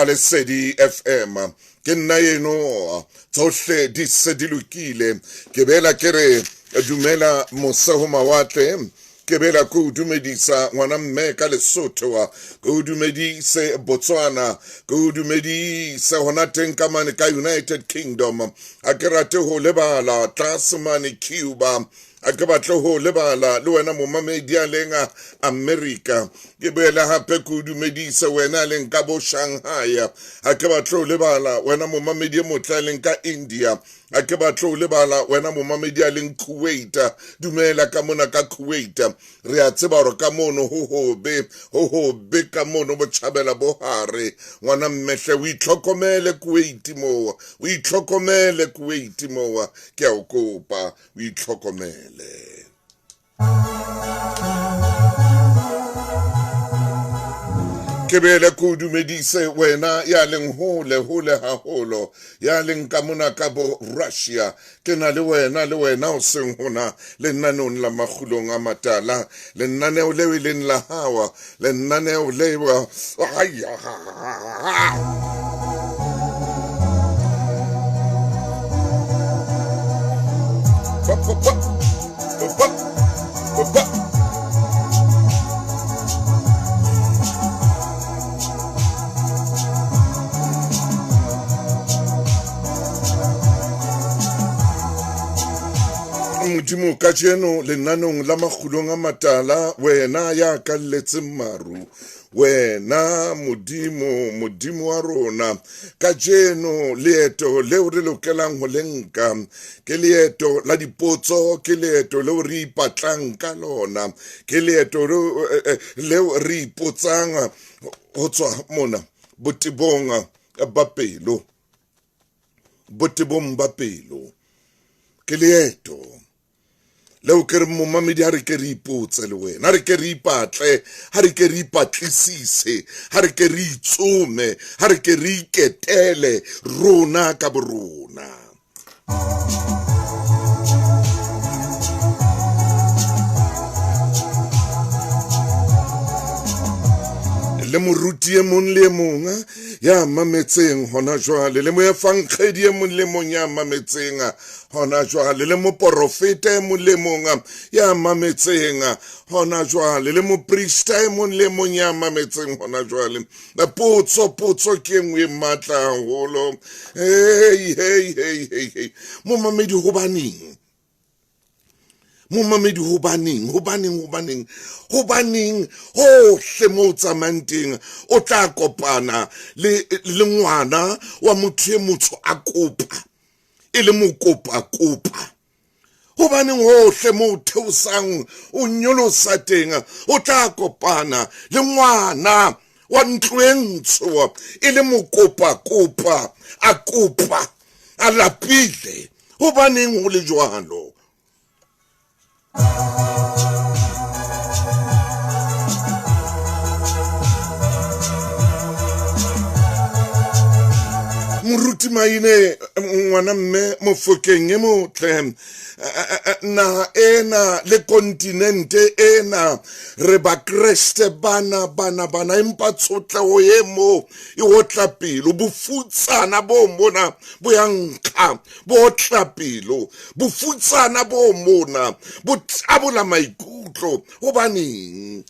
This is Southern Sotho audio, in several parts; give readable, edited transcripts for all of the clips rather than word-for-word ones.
a Lesedi FM. Ke nna eno, tsohle di se di lokile. Ke bela ke re dumela mose ho mawatle, ke bela ke o dumedisa ngwana mme ka Lesotho, ke o dumedise Botswana, ke o dumedise hona teng ka mane ka United Kingdom. A ke rate ho lebala tlase mane Cuba, a ke batle ho lebala le wena momamedi a leng America. Ke boele hape ke o dumedise wena a leng ka bo Shanghai. A ke batle ho lebala wena momamedi e motle a leng ka India. A ke batle ho lebala wena momamedi a leng Kuwait. Dumela ka mona ka Kuwait. Re a tseba hore ka mono ho hobe, ho hobe ka mono botjhabela bo hare. Ngwana mmehle, o itlhokomele Kuwait moo, o itlhokomele Kuwait moo, ke a o kopa, o itlhokomele. Ke bele ke o dumedise wena ya leng hole hole haholo, ya leng ka mona ka bo Russia. Ke na le wena, le wena o seng hona lenaneong la Makgulong a Matala, lenaneo leo e leng la hawa, lenaneo leo. Modimo kajeno lenaneong la Makgulong a Matala, wena ya kalletseng maru, wena Modimo, Modimo wa rona, kajeno leeto leo re lokelang ho le nka ke leeto la dipotso, ke leeto leo re ipatlang ka lona, ke leeto leo re ipotsang ho tswa mona botebong ba pelo, botebong ba pelo. Ke leeto leo ke re momamedi, ha re ke re ipotse le wena, ha re ke re ipatle, ha re ke re ipatlisise, ha re ke re itsome, ha re ke re iketele rona ka borona. Le moruti e mong le e mong ya mametseng hona jwale, le moefankgedi e mong le mong ya mametseng hona jwale, le moporofeta e mong le mong ya mametseng hona jwale, le moprista e mong le mong ya mametseng hona jwale. Potso, potso ke e nngwe e matla haholo. Hey, hey, hey, hey, hey. Momamedi, hobaneng? Momamedi, hobaneng? Hobaneng, hobaneng? Hobaneng hohle mo o tsamayang teng o tla kopana le ngwana wa motho e motsho a kopa, e le mokopa-kopa. Hobaneng hohle mo o theosang o nyolosa teng o tla kopana le ngwana wa ntlo e ntsho e le mokopa-kopa, a kopa, a lapile. Hobaneng ho le jwalo? Moruti Maine, ngwana mme Mofokeng e motle, naha ena le kontinente ena re bakreste bana bana bana, empa tshotleho e mo e otla pelo, bofutsana bo mona bo ya nkga, bo otla pelo, bofutsana bo mona bo tabola maikutlo. Hobaneng?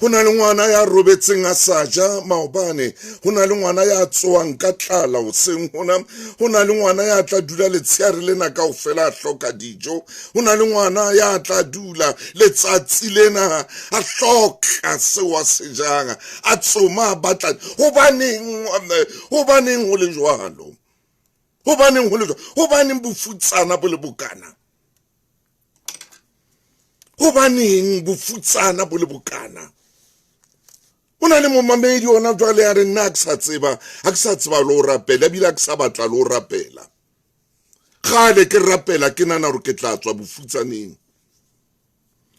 Ho na le ngwana ya robetseng a sa ja maobane, ho na le ngwana ya tsoang ka tlala hoseng hona, ho na le ngwana ya tla dula letsheare lena kaofela a hloka dijo, ho na le ngwana ya tla dula letsatsi lena a hloka seo a se jang, a tsoma a batla. Hobaneng, hobaneng ho le jwalo? Hobaneng ho le jwalo? Hobaneng bofutsana bo le bokana? Hobaneng bofutsana bo le bokana? Ho na le momamedi ona jwale a re nna ha ke sa tseba, ha ke sa tseba le ho rapela, ebile ha ke sa batla le ho rapela. Kgale ke rapela ke nahana hore ke tla tswa bofutsaneng.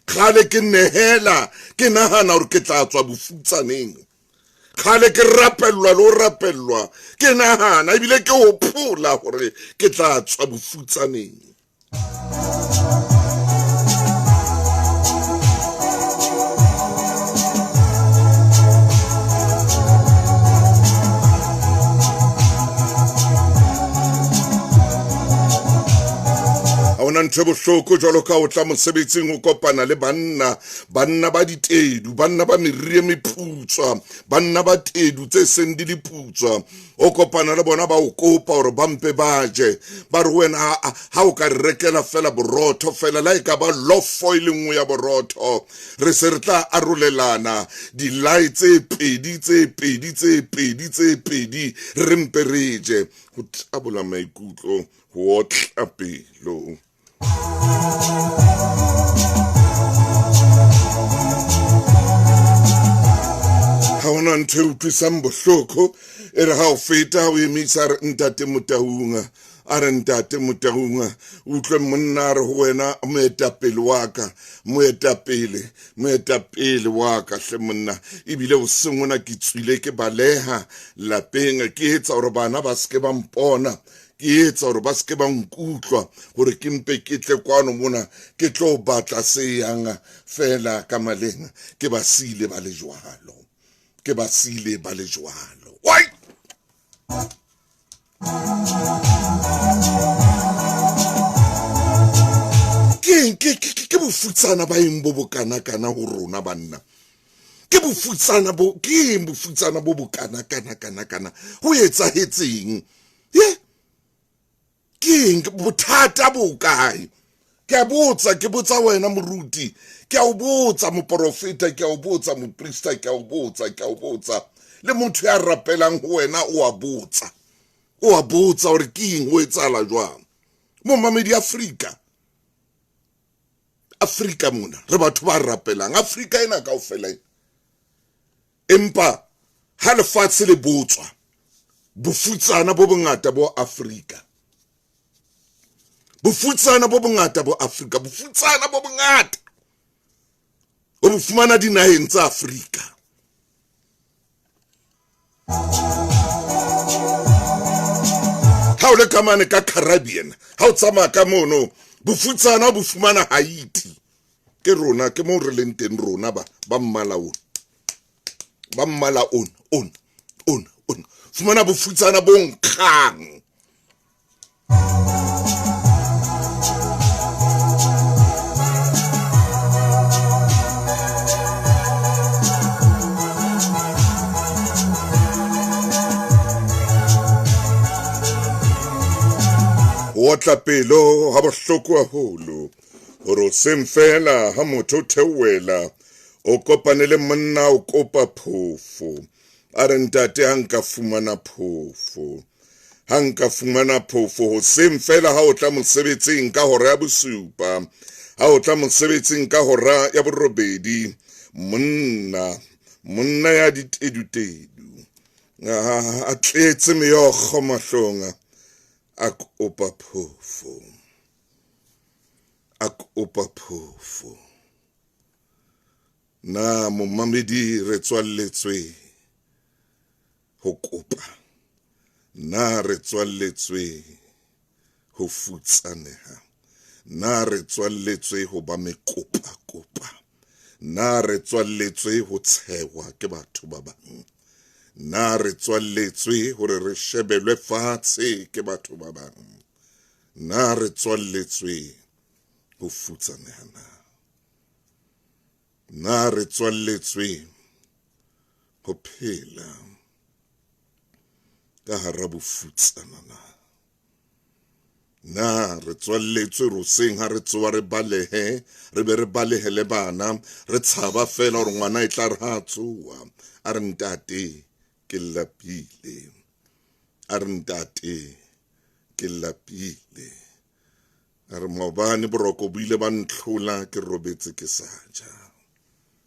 Kgale ke nehela ke nahana hore ke tla tswa bofutsaneng. Kgale ke rapellwa le ho rapellwa, ke nahana ebile ke hopola hore ke tla tswa bofutsaneng. Ha hona ntho e bohloko jwalo ka o tla mosebetsing o kopana le banna, banna ba ditedu, banna ba meriri e meputswa, banna ba tedu tse seng di le putswa. O kopana le bona ba o kopa hore ba mpe ba je, ba re wena ha o ka re rekela fela borotho fela, la e ka ba lofo e le nngwe ya borotho, re se re tla arolelana dilae tse pedi tse pedi tse pedi tse pedi, re mpe re je. Ho tabola maikutlo, ho otla pelo. Ha hona ntho e utlwisang bohloko e re ha o feta o emisa re ntate Motaung, a re ntate Motaung, utlwe monna a re ho wena moetapele wa ka, moetapele, moetapele wa ka hle monna, ebile hoseng hona ke tswile ke baleha lapeng, ke etsa hore bana ba seke ba mpona, ke etsa hore ba seke ba nkutlwa, hore ke mpe ke tle kwano mona ke tlo batla se yang fela ka maleng. Ke ba siile ba le jwalo, ke ba siile ba le jwalo. Wai! Ke bofutsana ba eng bo bokanakana ho rona banna? Ke bofutsana bo, ke eng bofutsana bo bokanakana kana kana? Ho etsahetseng? Ye? Ke eng bothata bo kae? Ke a botsa, ke botsa wena moruti, ke a o botsa moporofeta, ke a o botsa moprista, ke a o botsa, ke a o botsa le motho ya rapelang ho wena, o a botsa, o a botsa hore ke eng, ho etsahala jwang? Momamedi Afrika, Afrika mona re batho ba rapelang, Afrika ena kaofela ena. Empa ha lefatshe le botswa, bofutsana bo bongata bo Afrika, bofutsana bo bongata bo Afrika, bofutsana bo bongata o bo fumana dinaheng tsa Afrika. Ha o le ka mane ka Caribbean, ha o tsamaya ka mono, bofutsana o bo fumana Haiti. Ke rona, ke moo re leng teng rona ba, ba mmala ona, ba mmala ona, ona, ona, ona. Fumana bofutsana bo nkgang. Ho otla pelo ha bohloko haholo hore hoseng fela ha motho o theohela o kopane le monna o kopa phofo, a re ntate ha nka fumana phofo, ha nka fumana phofo hoseng fela ha o tla mosebetsing ka hora ya bosupa, ha o tla mosebetsing ka hora ya borobedi, monna, monna ya ditedutedu a tletse meokgo mahlong, a kopa phofo, a kopa phofo. Na momamedi re tswalletswe ho kopa? Na re tswalletswe ho futsaneha? Na re tswalletswe ho ba mekopa-kopa? Na re tswalletswe ho tshehwa ke batho ba bang? Na re tswalletswe hore re shebelwe fatshe ke batho ba bang? Na re tswalletswe ho futsaneha na? Na re tswalletswe ho phela ka hara bofutsana na? Na re tswalletswe hoseng ha re tsoha re balehe, re be re balehele bana, re tshaba fela hore ngwana e tla re ha a tsoha a re ntate ke lapile, a re ntate ke lapile, a re maobane boroko bo ile ba ntlhola ke robetse ke sa ja.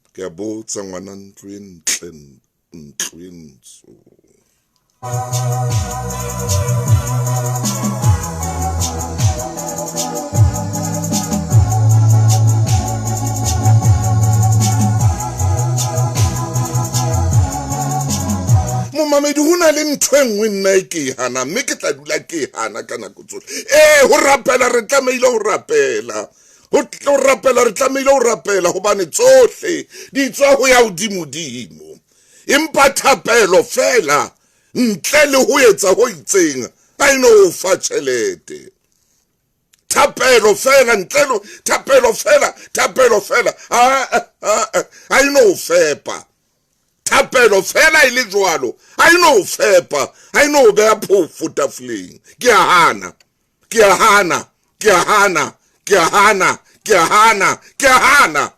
Ke a botsa ngwana ntlo e ntle, ntlo e ntsho. na le ntho e nngwe nna e ke e hana mme ke tla dula ke e hana ka nako tsohle. Ee, ho rapela re tlamehile ho rapela. Ho tlo rapela re tlamehile ho rapela hobane tsohle di tswa ho ya hodimodimo. Empa thapelo fela ntle le ho etsa ho itseng ha e no o fa tjhelete. Thapelo fela ntle le thapelo fela thapelo fela ha e no o fepa. Thapelo fela e le jwalo ha e no o fepa, ha e no o beha phofo tafoleng. Ke a hana, ke a hana, ke a hana, ke a hana, ke a hana, ke a hana.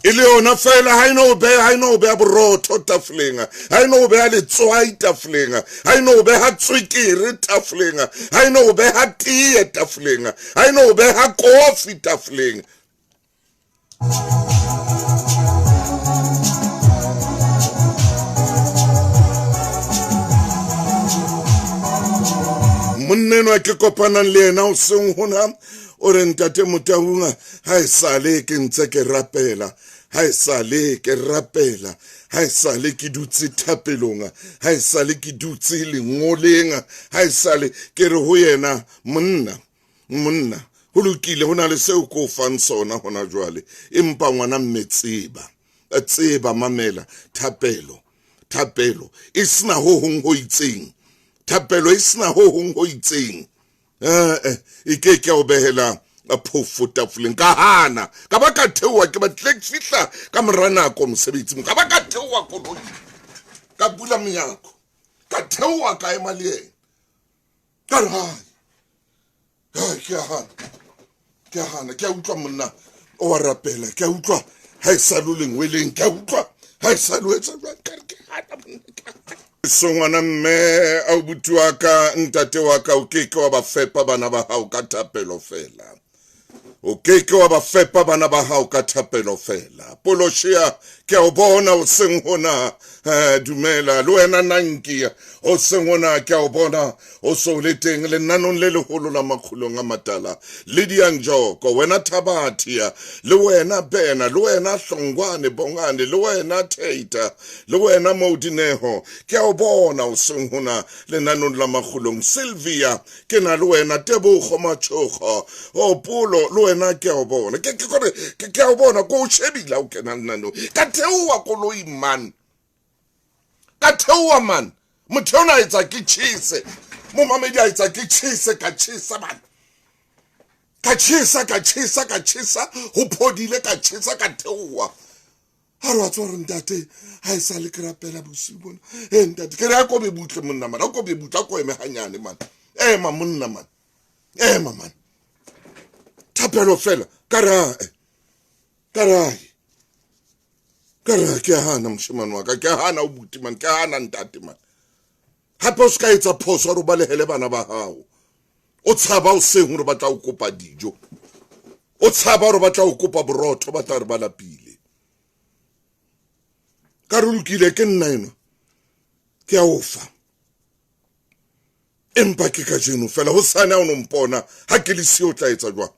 E le yona fela ha eno beha, ha eno beha borotho tafoleng, ha eno beha letswai tafoleng, ha eno beha tswekere tafoleng, ha eno beha tee tafoleng, ha eno beha kofi tafoleng. Monna enwa ke kopanang le yena hoseng hona o re, ntate Motaung, ha e sale ke ntse ke rapela, ha e sale ke rapela, ha e sale ke dutse thapelong, ha e sale ke dutse lengoleng, ha e sale ke re ho yena, monna, monna, ho lokile, ho na le seo ke o fang sona hona jwale, empa ngwana mme tseba, tseba, mamela, thapelo, thapelo e sena ho hong ho itseng, thapelo e sena ho hong ho itseng, eh, e ke ke o behela phofo tafoleng. Ka hana, ka ba ka theoha, ke batlile ke fihla ka mora nako mosebetsing, ka ba ka theoha koloi, ka bula monyako, ka theoha, ka ema le yena, ka re hai, hai, ke a hana, ke a hana, ke a utlwa monna o wa rapela, ke a utlwa ha e sa lo lengweleng, ke a utlwa ha e sa lo etsa jwang, ka re ke hana monna, ke a hana. So ngwana mme, a o buti wa ka, ntate wa ka, o ke ke wa ba fepa bana ba hao ka thapelo fela. O ke ke wa ba fepa bana ba hao ka thapelo fela. Poloshia, ke a o bona o seng hona, dumela. Le wena Nanki, o seng hona, ke a o bona o so le teng lenanong le leholo la makgulong a matala. Lydia Njoko, wena Thabathia, le wena Bena, le wena Hlongwane Bongane, le wena Theita, le wena Modineho, ke a o bona o seng hona lenanong la makgulong. Sylvia, ke na le wena. Tebogo Matshogo, o Polo, le wena ke a o bona. Ke ke gore ke ke a o bona, ko o shebile ha o kena lenanong. Ka theoha koloi man, ka theoha man, motho ona a etsa ke tjhese, momamedi a etsa ke tjhese, ka tjhesa man, ka tjhesa, ka tjhesa, ka tjhesa, ho phodile, ka tjhesa, ka theoha. Ha re wa tswa hore ntate ha e sale ke rapela bosiu bona. E ntate, ke re a ko be butle monna man, a ko be butle, a ko eme hanyane man. Ema monna man, ema man. Thapelo fela, ka re, ka re, ka re ke a hana moshemane wa ka, ke a hana o buti man, ke a hana ntate man. Hape o se ka etsa phoso hore o balehele bana ba hao. O tshaba o seng hore ba tla o kopa dijo. O tshaba hore ba tla o kopa borotho, ba tla re ba lapile. Ka re lokile, ke nna enwa, ke a o fa. Empa ke kajeno fela, hosane ha o no mpona, ha ke le siyo o tla etsa jwang?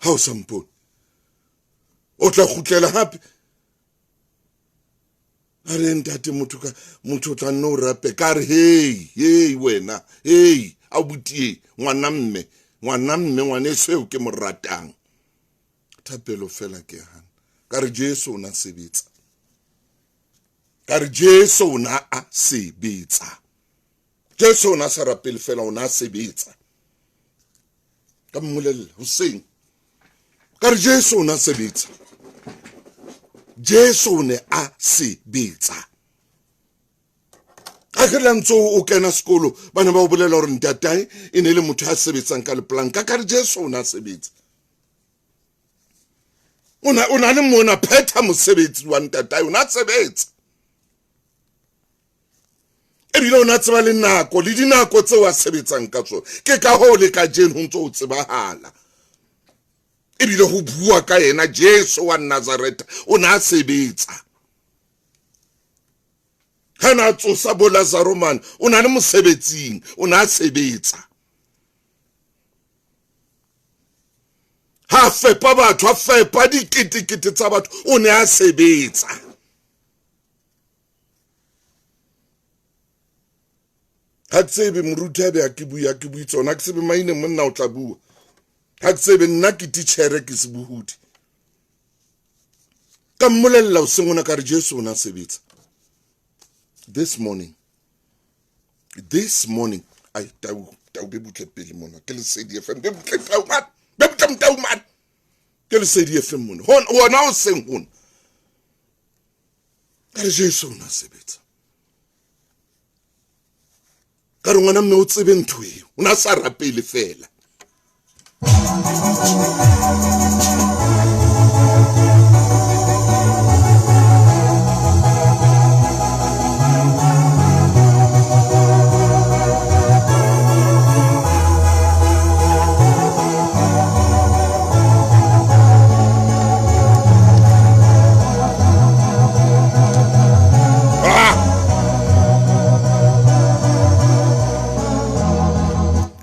Ha o sa mpone, o tla kgutlela hape. A re ntate, motho ka motho o tla nne o rape. Ka re hei, hei wena, hei a butie ngwana mme, ngwana mme, ngwaneso eo ke mo ratang. Thapelo fela ke hana. Ka re Jesu o na sebetsa. Ka re Jesu o na a sebetsa. Jesu o na sa rapele fela, o na sebetsa. Ka mmolella hoseng. Ka re Jesu o na sebetsa. Jesu o ne a sebetsa. A ke la ntso o kena sekolo, ba ne ba o bolela hore ntatae e ne le motho a sebetsang ka lepolanka. Ka re Jesu o na sebetsa. O na le mona phetha mosebetsi wa ntatae, o na sebetsa. Ebile o na tseba le nako le dinako tseo a sebetsang ka tsona. Ke ka hoo le kajeno ho ntso o tsebahala. Ebile ho bua ka yena Jesu wa Nazareth, o na sebetsa. Ha na tsosa bo Lazaro man, o na le mosebetsing, o na sebetsa. Ha fepa batho, a fepa diketekete tsa batho, o ne a sebetsa. Ha ke tsebe moruti a be a ke bue, a ke bue tsona, ha ke tsebe maine monna o tla bua. Ha ke tsebe nna ke titjhere ke sebohodi. Ka mmolella o seng ona ka re Jesu o ne a sebetsa. This morning, this morning, ai tau, tau be butle pele mona, ke Lesedi FM, be butle tau man, be butle tau man. Ke Lesedi FM mona. Hona, hona o seng hona. Ka re Jesu o ne a sebetsa. Ka re ngwana mme o tsebe ntho eo, o ne a sa rapele fela.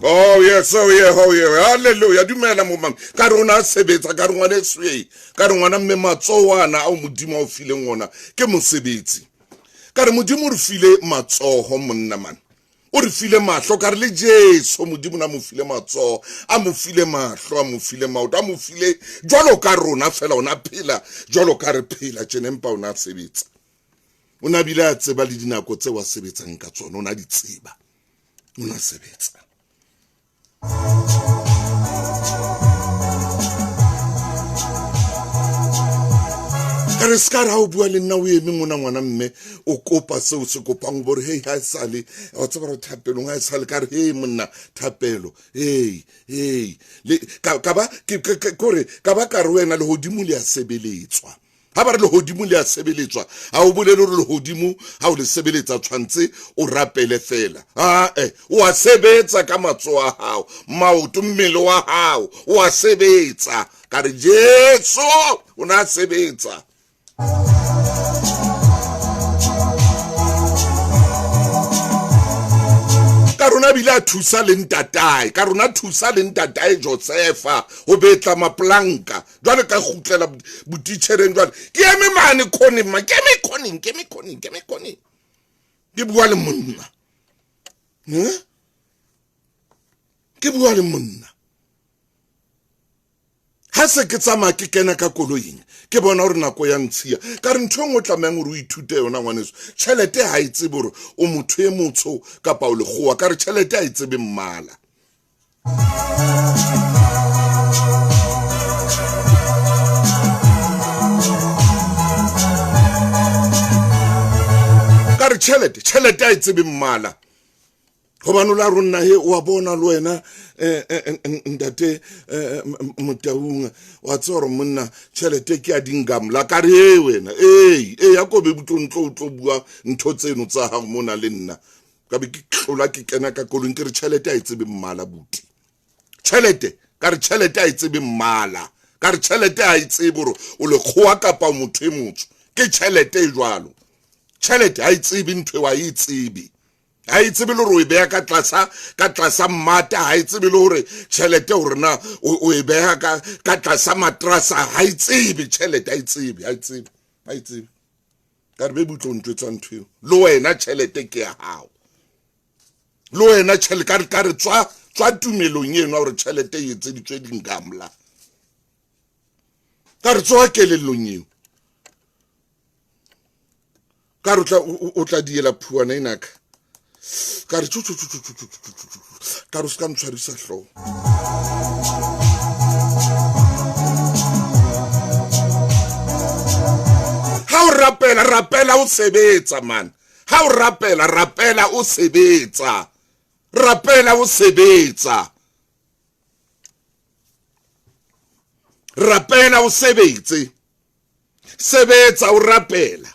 Oh yes, oh yeah, oh yeah. Hallelujah. Dumela mo mang. Ka re ona sebetsa ka re ngwana eswe. Ka re ngwana mme matsoho ana ao Modimo a o fileng ona ke mosebetsi. Ka re Modimo o re file matsoho monna man. O re file mahlo ka re le Jesu Modimo na mo file matsoho, a mo file mahlo, a mo file maoto, a mo file jwalo ka rona fela ona phela jwalo ka re phela tjena empa ona sebetsa. O na bile a tseba le dinako tseo a sebetsang ka tsona, o na di tseba. O na sebetsa. Ka re se ka re ha o bua le nna o eme mona ngwana mme o kopa seo se kopang o bo re hei ha e sale wa tseba re thapelong ha e sale ka re hei monna thapelo hei hei le ka ba ke kore ka ba ka re wena lehodimo le a sebeletswa. Ha ba re lehodimo le a sebeletswa, ha o bolele hore lehodimo ha o le sebeletsa tshwantse o rapele fela. Ae, o a sebetsa ka matsoho a hao, maoto, mmele wa hao, o a sebetsa. Ka re Jesu o ne a sebetsa. Ka rona bile a thusa le ntatae, ka rona thusa le ntatae Josefa ho betla mapolanka. Jwale ka kgutlela botitjhereng jwale ke eme mane khoneng ma ke eme khoneng ke eme khoneng ke eme khoneng ke bua le monna eh ke bua le monna ha se ke tsamaya ke kena ka koloing ke bona hore nako ya ntshiya ka re ntho e nngwe o tlamehang hore o ithute yona ngwaneso tjhelete ha e tsebe hore o motho e motsho kapa o lekgowa ka re tjhelete ha e tsebe mmala. Ka re tjhelete tjhelete ha e tsebe mmala gobane o la ronna he wa bona le wena eh, eh, eh, ntate motaung wa tseba gore monna tšhelete ke ya dingamla ka re e wena ee ee ya kobe butlo ntlo o tlo bua ntho tseno tsa gago mona le nna ka be ke tlola ke kena ka kolong ke re tšhelete a e tsebe mmala buti tšhelete ka re tšhelete a e tsebe mmala ka re tšhelete a e tsebe gore o lekgowa kapa motho e motsho ke tšhelete e jwalo tšhelete a e tsebe ntho eo a e tsebe ha e tsebe le gore o e beha ka tlasa ka tlasa mmata ha e tsebe le gore tšhelete gore na o e beha ka ka tlasa matrasa ha e tsebe tšhelete ha e tsebe ha e tsebe ha e tsebe ka re be butlo ntwetsa ntho eo le wena tšhelete ke ya gago le wena tšhelete ka re ka re tswa tswa tumelong eno gore tšhelete e etseditswe dingamla ka re tswa kelellong eo ka re o tla diela phuana enaka ka re ka re o se ka ntshwarisa hlooho ha o rapela rapela o sebetsa man ha o rapela rapela o sebetsa rapela o sebetsa rapela o sebetse sebetsa o rapela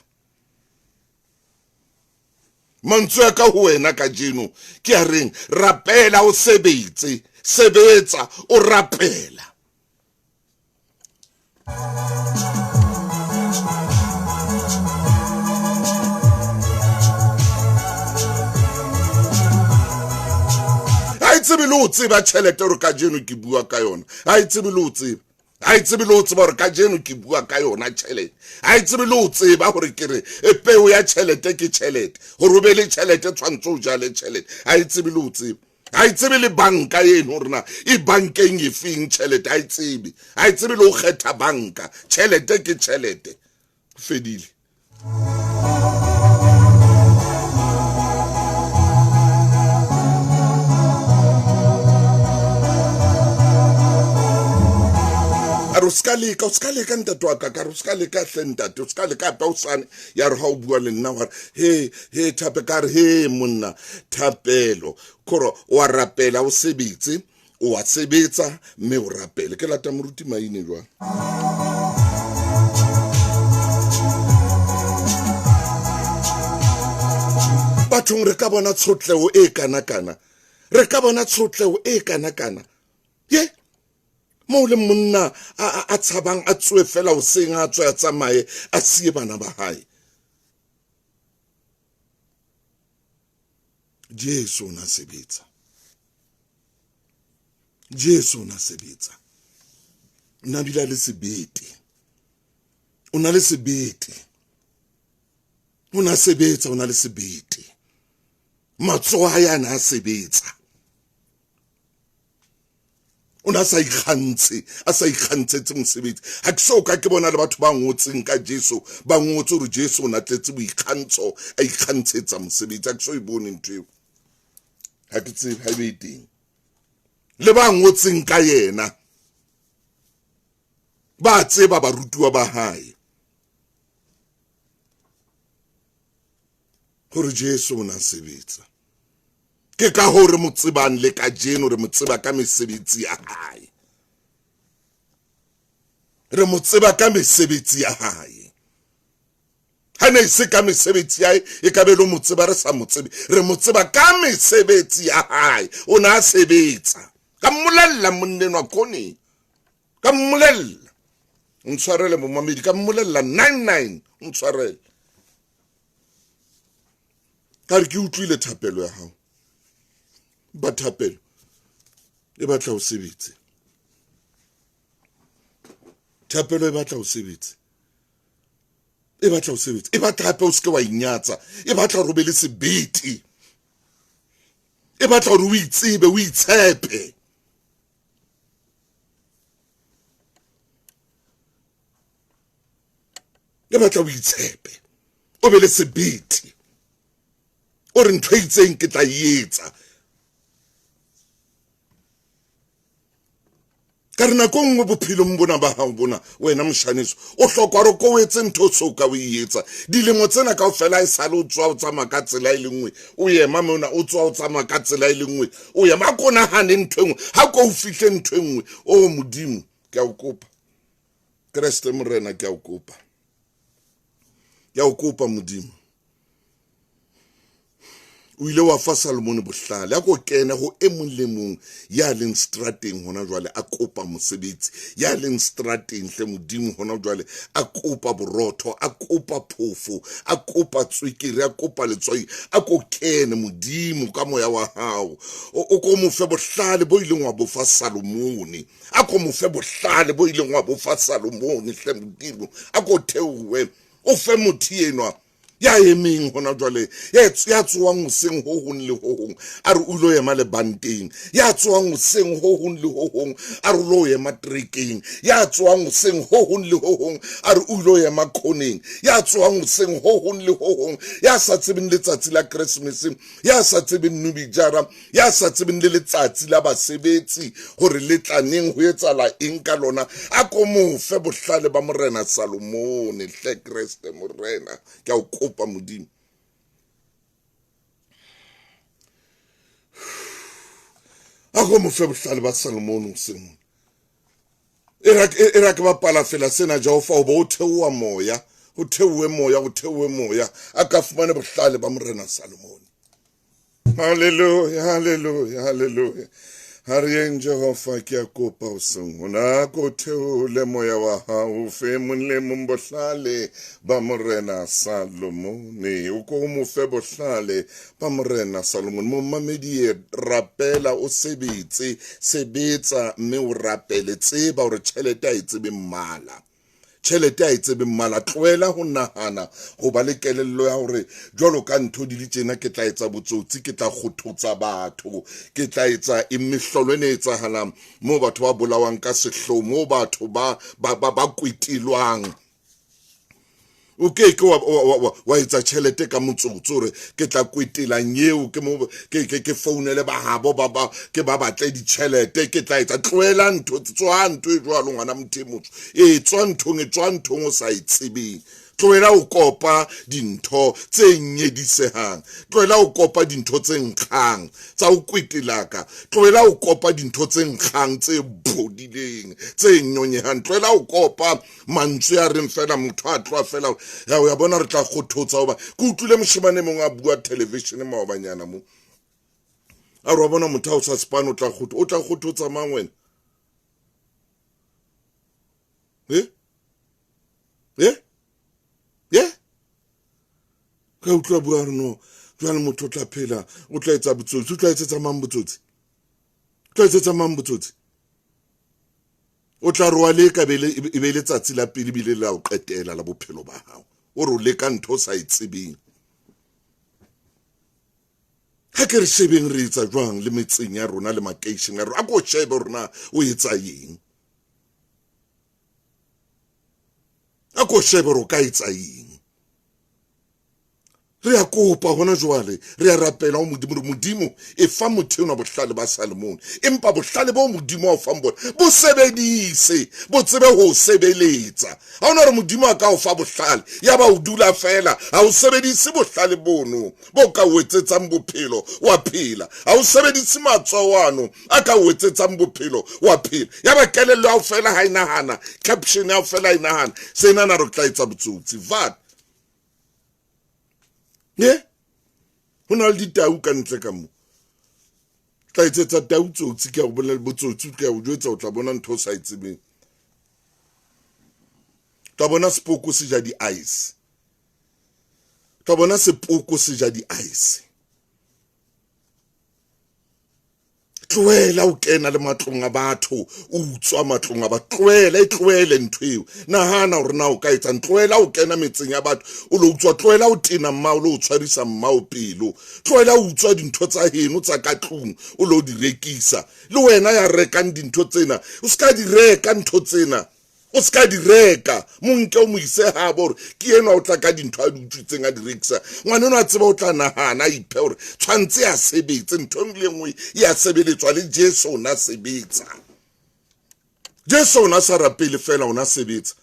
mantswe a ka ho wena kajeno ke a reng rapela o sebetse sebetsa o rapela ha e tsebe le ho tseba tjhelete gore kajeno ke bua ka yona ha e tsebe le ho tseba. Ha e tsebe le ho tseba hore kajeno ke bua ka yona tjhelete. Ha e tsebe le ho tseba hore ke re e peo ya tjhelete ke tjhelete. Hore o be le tjhelete tshwanetse o jale tjhelete. Ha e tsebe le ho tseba. Ha e tsebe le banka eno hore na e bankeng e feng tjhelete. Ha e tsebe. Ha e tsebe le ho kgetha banka. Tjhelete ke tjhelete. Fedile. A re o ska leka, o ska leka ntate wa ka, ka re o ska leka hle ntate, o ska leka hape hosane. Ya re ha o bua le nna wa re, he, he, thape, ka re, he, monna, thapelo. Kore o a rapela, o sebetse, o a sebetsa, mme o rapele. Ke lata moruti Maine jwang. Bathong re ka bona tshotleho e kana-kana. Re ka bona tshotleho e kana-kana. Ye, moo le monna a tshabang a tsoe fela hoseng, a tswe a tsamaye, a siye bana ba hae. Jesu o na sebetsa. Jesu o na sebetsa. O na bile le sebete. O na le sebete. O na sebetsa, o na le sebete. Matsoho a hae a na a sebetsa. O na sa ikgantshe, a sa ikgantshetse mosebetsi. Ha ke so ka ke bona le batho ba ngotseng ka Jesu, ba ngotse hore Jesu o na tletse boikgantsho, a ikgantshetsa mosebetsi. Ha ke so e bone ntho eo. Ha ke tsebe ha e be e teng. Le ba ngotseng ka yena ba tseba barutuwa ba hae hore Jesu o na sebetsa. Ke ka hoo re mo tsebang le kajeno, re mo tseba ka mesebetsi ya hae. Re mo tseba ka mesebetsi ya hae. Ha ne se ka mesebetsi ya hae, e ka be le mo tseba re sa mo tsebe. Re mo tseba ka mesebetsi ya hae. O na a sebetsa. Ka mmolella monnenwa koneng. Ka mmolella. Ntshwarele momamedi, ka mmolella 99, ntshwarele. Ka re ke utlwile thapelo ya hao. Ba thapelo e batla o sebetse. Thapelo e batla o sebetse. E batla o sebetse. E batla hape o seke wa inyatsa. E batla hore o be le sebete. E batla hore o itsebe, o itshepe. E batla o itshepe, o be le sebete, o re ntho e itseng ke tla e etsa. Ka re nako nngwe bophelong bona ba hao bona, wena moshaneso, o hloka hore ko o etse ntho o so ka o e etsa. Dilemo tsena kaofela e sale o tswa o tsamaya ka tsela e le nngwe, o ema mona, o tswa o tsamaya ka tsela e le nngwe, o ema. Ha ko nahane ntho e nngwe, ha ko o fihle ntho e nngwe. O Modimo, ke a o kopa. Kreste Morena, ke a o kopa. Ke a o kopa Modimo. O ile wa fa Salomone bohlale. A ko kene ho e mong le mong ya leng strateng hona jwale a kopa mosebetsi, ya leng strateng hle Modimo hona jwale a kopa borotho, a kopa phofo, a kopa tswekere, a kopa letswai. A ko kene Modimo ka moya wa hao. O ko mo fe bohlale bo ileng wa bo fa Salomone. A ko mo fe bohlale bo ileng wa bo fa Salomone hle Modimo. A ko theohe o fe motho enwa ya emeng hona jwale, ya tsoang hoseng ho hong le ho hong a re o ilo ema lebanteng, ya tsoang hoseng ho hong le ho hong a re o lo ema trekeng, ya tsoang hoseng ho hong le ho hong a re o ilo ema khoneng, ya tsoang hoseng ho hong le ho hong, ya sa tsebeng letsatsi la Keresemese, ya sa tsebeng Nubijara, ya sa tsebeng le letsatsi la basebetsi hore le tla neng, ho etsahala eng ka lona. A ko mo fe bohlale ba Morena Salomone hle Kreste Morena, ke a o kopa Modimo. A ko mo fe bohlale ba Salomone hoseng. E ra ke bapala fela sena Jehova, o bo o theoha moya, o theohe moya, o theohe moya, a ka fumane bohlale ba Morena Salomone. Hallelujah, hallelujah, hallelujah. Ha re yeng Jehova, ke a kopa hoseng hona, ko theole moya wa hao, o fe mong le mong bohlale ba Morena Salomone. O ko o mo fe bohlale ba Morena Salomone. Momamedi e rapela, o sebetse, sebetsa mme o rapele. Tseba hore tjhelete ha e tsebe mmala. Tjhelete ha e tsebe mmala. Tlohela ho nahana ho ba le kelello ya hore jwalo ka ntho di le tjena ke tla etsa botsotsi, ke tla kgothotsa batho, ke tla etsa eng. Mehlolo e ne etsahalang moo batho ba bolawang ka sehloho, moo batho ba ba ba, ba kwetelwang. O ke ke wa, wa, wa, wa etsa tjhelete ka motsotso hore ke tla kwetela nyeo, ke mo, ke, ke, ke founele ba habo, ba, ba, ke ba batle ditjhelete, ke tla etsa. Tlohela ntho, tswa ntho e jwalo ngwana motho e motsho. E tswa nthong, e tswa nthong o sa e tsebeng. Tlohela ho kopa dintho tse nyedisehang. Tlohela ho kopa dintho tse nkgang tsa ho kwetelaka. Tlohela ho kopa dintho tse nkgang tse bodileng, tse nyonyehang. Tlohela ho kopa mantswe a reng fela motho a tloha fela ya o ya bona re tla kgothotsa. Hoba ke utlwile moshemane mongwe a bua television maobanyana mo, a re wa bona motho a o sa spane o tla kgotho, o tla kgothotsa mang wena? E e e ka utlwa bua re no jwale motho o tla phela, o tla etsa botsotsi, o tla etsetsa mang botsotsi, o tla etsetsa mang botsotsi? O tla re wa leka be e be letsatsi la pele bile la o qetela la bophelo ba hao. O re o leka ntho o sa e tsebeng. Ha ke re shebeng re etsa jwang le metseng ya rona le makeisheneng a rona. A ko shebe hore na o etsa eng. A ko shebe hore o ka etsa eng. Re a kopa hona jwale, re a rapela ho Modimo, re Modimo e fa motho enwa bohlale ba Salomone, empa bohlale bo Modimo a o fang bona bo sebedise, bo tsebe ho o sebeletsa. Ha ona hore Modimo a ka o fa bohlale ya ba o dula fela, ha o sebedise bohlale bono bo ka o etsetsang bophelo wa phela, ha o sebedise matsoho ano a ka o etsetsang bophelo wa phela, ya ba kelello ya hao fela ha e nahana, caption ya hao fela ha e nahana sena na re tla etsa botsotsi vat. Ne ho na le ditau ka ntle ka mo, tla etsetsa tau tsotsi, ke a o bolela botsotsi, ke a o jwetsa, o tla bona ntho o sa e tsebeng. Tla bona sepoko se ja di-ice, tla bona sepoko se ja di-ice. Tlohela o kena le matlong a batho, o utswa matlong a batho. Tlohela, e tlohele ntho eo. Nahana hore na o ka etsang. Tlohela o kena metseng ya batho, o lo utswa. Tlohela o tena mmao, lo tshwarisa mmao pelo. Tlohela o utswa dintho tsa heno tsa ka tlung, o lo di rekisa. Le wena ya rekang dintho tsena, o ska di reka ntho tsena. O ska di reka, mo nke o mo ise habo hore ke enwa o tla ka dintho a di utswitseng a di rekisa. Ngwana enwa a tseba o tla nahana a iphe hore tshwantse a sebetse, ntho e nngwe le nngwe e a sebeletswa, le Jesu o na sebetsa. Jesu o na sa rapele fela, o na sebetsa.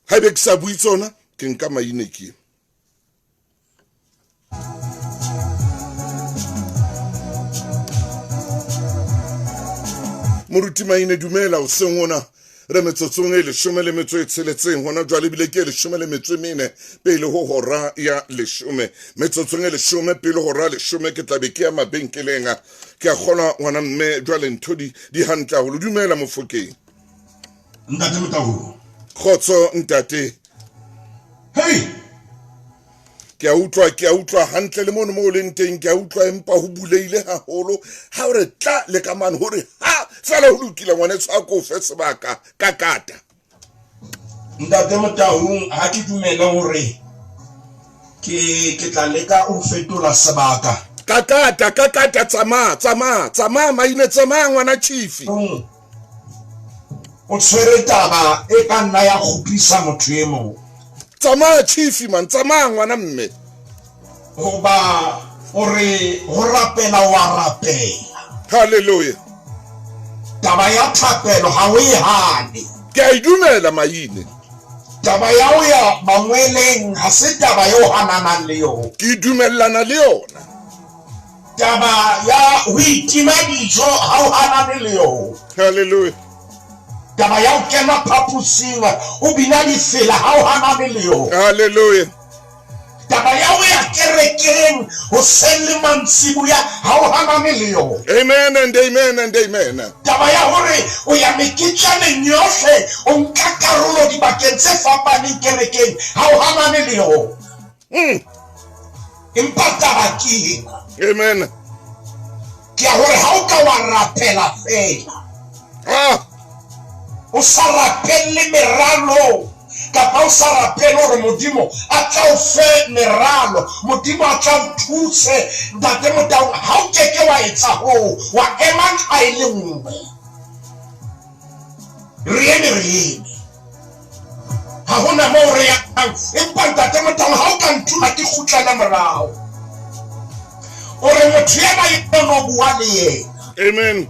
Haebe ke sa bue tsona, ke nka maine ke. Moruti Maine, dumela hoseng hona. Re metsotsong e leshome le metso e tsheletseng hona jwale, ebile ke e leshome le metso e mene pele ho hora ya leshome. Metsotsong e leshome pele hora ya leshome ke tla be ke ya mabenkeleng. Ke a kgolwa ngwana mme jwale ntho di di hantle haholo. Dumela Mofokeng. Ntate Motaholo. Kgotso ntate. Hey! Ke a utlwa, ke a utlwa hantle le mono mo o leng teng, ke a utlwa, empa ho buleile haholo. Ha o re tla le ka mane, hore ha fela ho lokile ngwaneso, a ko fe sebaka ka kata. Ntate Motaung, ha ke dumele hore ke ke tla leka ho fetola sebaka. Ka kata, ka kata, tsamaya, tsamaya, tsamaya Maine, tsamaya ngwana chief. O tshwere taba e ka nna ya kgopisa motho e mong. Tsamaya chief man, tsamaya ngwana mme. Hoba o re ho rapela wa rapela. Hallelujah. Taba ya thapelo ha o e hane. Ke a e dumela Maine. Taba ya ho ya mangweleng ha se taba e o hananang le yona. Ke dumellana le yona. Taba ya ho itima dijo ha o hanane le yona. Hallelujah. Taba ya ho kena phaposing o bina difela ha o hanane le yona. Hallelujah. Taba ya ho ya kerekeng hoseng le mantsiboya ha o hanane le yona. Amen and amen and amen. Taba ya hore o ya meketjaneng yohle, o nka karolo dibakeng tse fapaneng kerekeng, ha o hanane le yona. Empa taba ke ena. Amen. Ke ya hore ha o ka wa rapela feela. O sa rapelle meralo kapa o sa rapele hore Modimo a tla o fe meralo, Modimo a tla o thuse, Ntate Motaung, ha o keke wa etsa hoo, wa ema nqa e le nngwe. Re eme, re eme. Ha hona moo re yang. Empa Ntate Motaung, ha o ka ntuma ke kgutlele morao. O re motho yena eo no bua le yena. Amen.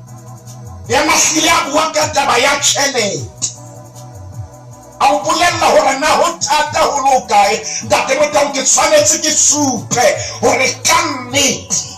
Ya mahlile a bua ka taba ya tjhelete. A o bolella hore na ho thata ho le hokae. Ntate Motaung, ke tshwanetse ke supe hore ka nnete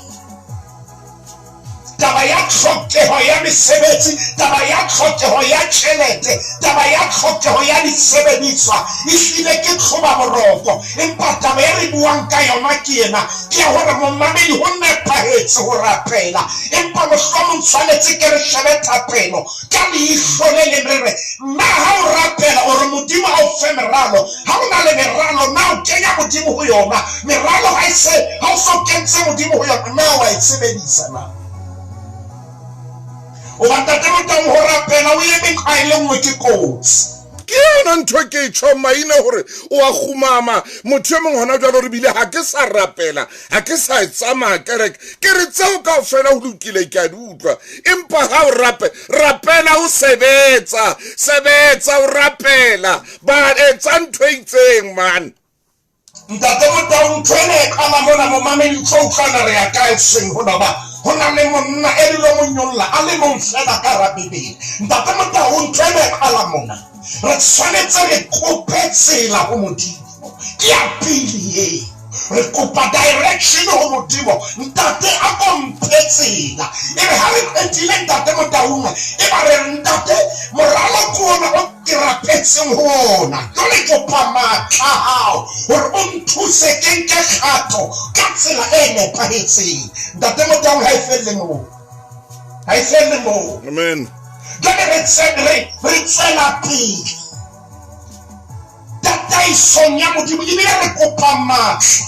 taba ya tlhokeho ya mesebetsi, taba ya tlhokeho ya tjhelete, taba ya tlhokeho ya disebediswa ehlile ke tlhoba boroko. Empa taba e re buang ka yona ke ena, ke ya hore momamedi ho nepahetse ho rapela, empa mohlomong tshwanetse ke re shebe thapelo ka leihlo le leng, re re, na ha o rapela o re Modimo a o fe meralo? Ha o na le meralo, na o kenya Modimo ho yona? Meralo ha e se, ha o so kentse Modimo ho yona, na wa e sebedisa na? Hoba Ntate Motaung, ho rapela o eme nqa e le nngwe ke kotsi. Ke yona ntho e ke e tjhong maina hore o a kgumama. Motho e mong hona jwale o re bile ha ke sa rapela, ha ke sa e tsamaya kereke. Ke re tseo kaofela ho lokile, ke a di utlwa. Empa ha o rape, rapela o sebetsa, sebetsa o rapela. Ba etsa ntho e itseng man. Ntate Motaung, ntho ena e qala mona, momamedi o tlo utlwana re ya kae hoseng hona hoba ho na le monna e dilo mo nyolla a le mong feela ka hara Bibele. Ntate Motaung, ntho ena e qala mona. Re tshwanetse re kope tsela ho Modimo. Ke ya pele eo. Re kopa direction ho Modimo. Ntate, a ko mphe tsela. Ebe ha re qetile Ntate Motaung, e ba re re, Ntate, moralo ke ona o ke rapetseng ho ona. Jwale kopa matla a hao hore o nthuse ke nke kgato ka tsela e nepahetseng. Ntate Motaung, ha e felle moo. Ha e felle moo. Amen. Jwale re re tswela pele tataisong ya Modimo, ebile re kopa matla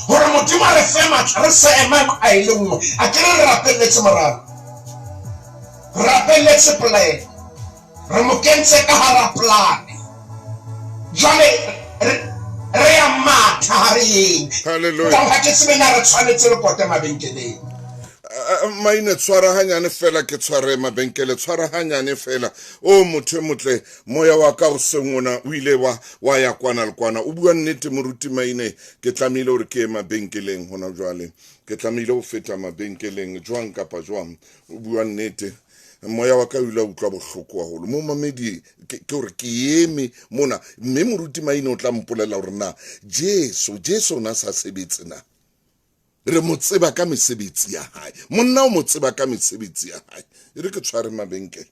hore Modimo a re fe matla, re se ema nqa e le nngwe. A ke re re rapelletse moralo, re rapelletse plan, re mo kentse ka hara plan. Jwale re ya matha ha re yeng. Hallelujah. Ka ha ke tsebe na re tshwanetse re pote mabenkeleng. Maine, tshwara hanyane fela, ke tshware mabenkele, tshwara hanyane fela. O motho e motle, moya wa ka hoseng ona o ile wa ya kwana le kwana. O bua nnete moruti Maine, ke tlamehile hore ke ye mabenkeleng hona jwale. Ke tlamehile ho feta mabenkeleng jwang kapa jwang. O bua nnete. Moya wa ka o ile wa utlwa bohloko haholo. Mo mamedi, ke hore ke eme mona, mme moruti Maine o tla mpolella hore na Jesu o na sa sebetse na. Re mo tseba ka mesebetsi ya hae. Monna o mo tseba ka mesebetsi ya hae. E re ke tshware mabenkele.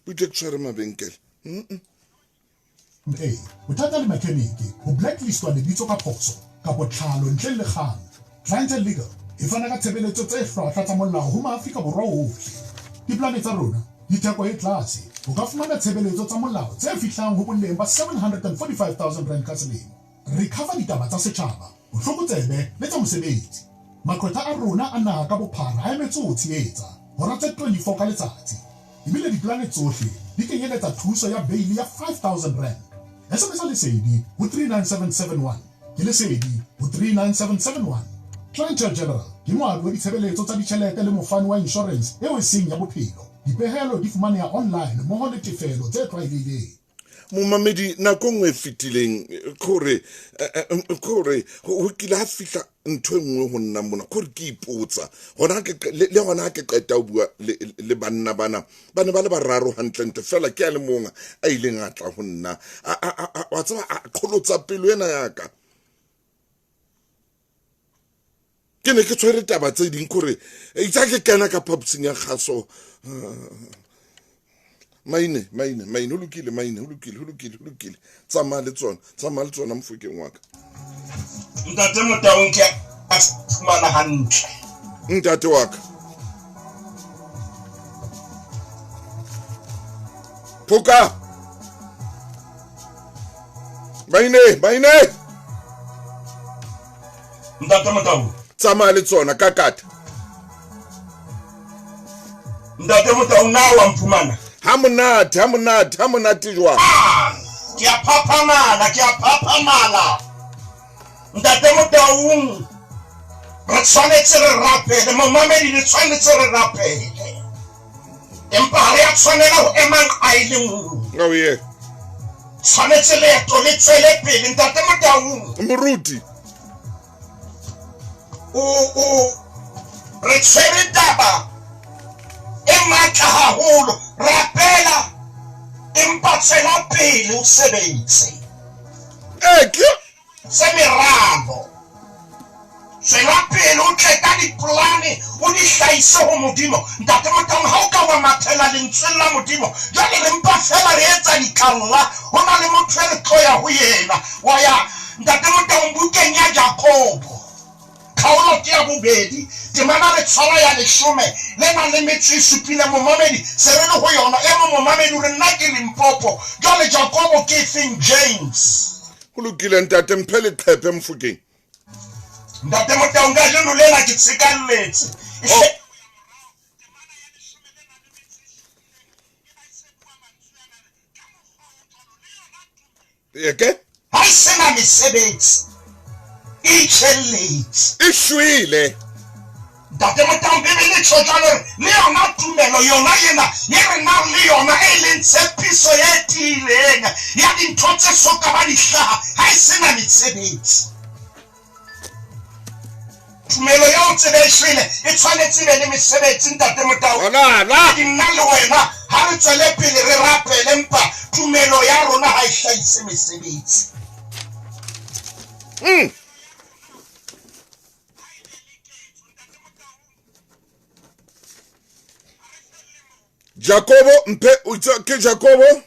Butle ke tshware mabenkele. Ee, bothata le mechanic ho blacklistwa lebitso ka phoso kapa tlhalo ntle le kgang. Clientele Legal e fana ka tshebeletso tse hlwahlwa tsa molao ho maAfrika Borwa ohle. Diplane tsa rona di theko e tlase. O ka fumana tshebeletso tsa molao tse fihlang ho boleng ba 745 000 rand ka selemo. Re cover ditaba tsa setjhaba, bohlokotsebe le tsa mosebetsi. Maqwetha a rona a naha ka bophara a emetse ho tshehetsa, hora tse 24 ka letsatsi. Ebile diplane tsohle di kenyeletsa thuso ya beili ya 5000 rand. SMS Lesedi ho 39771. Ke Lesedi ho 39771. Clientele General ke moabi wa ditshebeletso tsa ditjhelete le mofani wa inshorense eo e seng ya bophelo. Dipehelo di fumaneha online mmoho le tefelo tse tlwaelehileng. Momamedi, nako nngwe e fetileng, ke hore ho kile ha fihla ntho e nngwe ho nna mona, ke hore ke ipotsa hona ke le hona ha ke qeta ho bua le banna bana, ba ne ba le bararo hantlentle fela, ke a le mong a ileng a tla ho nna, wa tseba, a qholotsa pelo ena ya ka. Ke ne ke tshwere taba tse ding, kore itse ha ke kena ka phaposing ya kgaso, Maine, Maine, Maine, ho lokile, Maine, ho lokile, ho lokile, ho lokile. Tsamaya le tsona, tsamaya le tsona mofokeng wa ka. Ntate Motaung ke a fumana hantle. Ntate wa ka. Phoka. Maine, maine. Ntate Motaung. Tsamaya le tsona ka kata. Ntate Motaung na wa mphumana. Ha monate, ha monate, ha monate jwang. Ke a phaphamala, ke a phaphamala. Ntate Motaung, re tshwanetse re rapele, momamedi re tshwanetse re rapele. Empa ha re a tshwanela ho ema nqa e le nngwe. Oh yeah. Tshwanetse leeto le tswele pele, Ntate Motaung. Moruti. O re tshwere taba e matla haholo. Rapela empa tswela pele o sebetse. Ke se meralo. Tswela pele o tle ka dipolane, o di hlahise ho Modimo. Ntate Motaung, ha o ka wa mathela lentsweng la Modimo, jwale re mpa fela re etsa dikalla. Ho na le motho e re tlo ya ho yena. Wa ya Ntate Motaung bukeng ya Jakobo, kgaolo ke ya bobedi, temana re tshwara ya 10 le nang le metso e supileng. Momamedi se re le ho yona. E mong momamedi o re nna ke Limpopo, jwale Jakobo ke efeng? James. Ho lokile ntate, mphe leqhephe Mofokeng. Ntate Motaung, kajeno lena ke tshekalletse. Eke? Ha e sena mesebetsi, e itjhelletse. E shwele. Ntate Motaung, Bibele e tjho jwalo hore le yona tumelo yona ena ye re nang le yona, e leng tshepiso e tiileng ya dintho tse so ka ba di hlaha, ha e sena mesebetsi. Tumelo ya o tsebe e shwele, e tshwanetse e be le mesebetsi, Ntate Motaung. Nna le wena ha re tswele pele re rapele, empa tumelo ya rona ha e hlahise mesebetsi. Jakobo, mphe o itse ke Jakobo?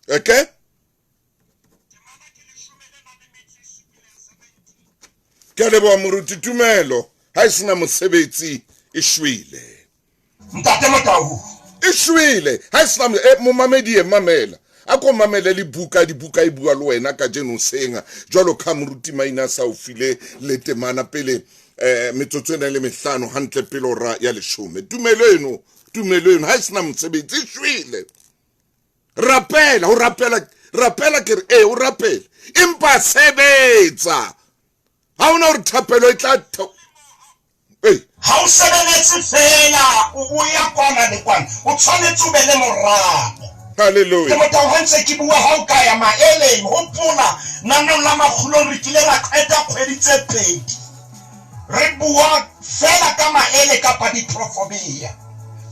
Okay? Ke a leboha moruti, tumelo ha e sena mosebetsi e shwele. Ntate Motaung. E shwele ha e sena momamedi e mamela. A ko mamele le buka, dibuka e bua le wena kajeno hoseng jwalo ka moruti Maina a sa o file le temana pele metsotso ena le mehlano hantle pele hora ya 10. Tumelo eno, tumelo eno ha e sena mosebetsi e shwele. Rapela, o rapela, rapela ke re o rapele, empa sebetsa. Ha hona hore thapelo e tla Ha o sebeletse fela, o ya kwana le kwana, o tshwanetse o be le moralo. Hallelujah. Ke Motaung, ha ntse ke bua ha o ka ya maeleng, hopola nanong la makgulong re kile ra qeta kgwedi tse 2 re bua fela ka maele kapa diprofobia.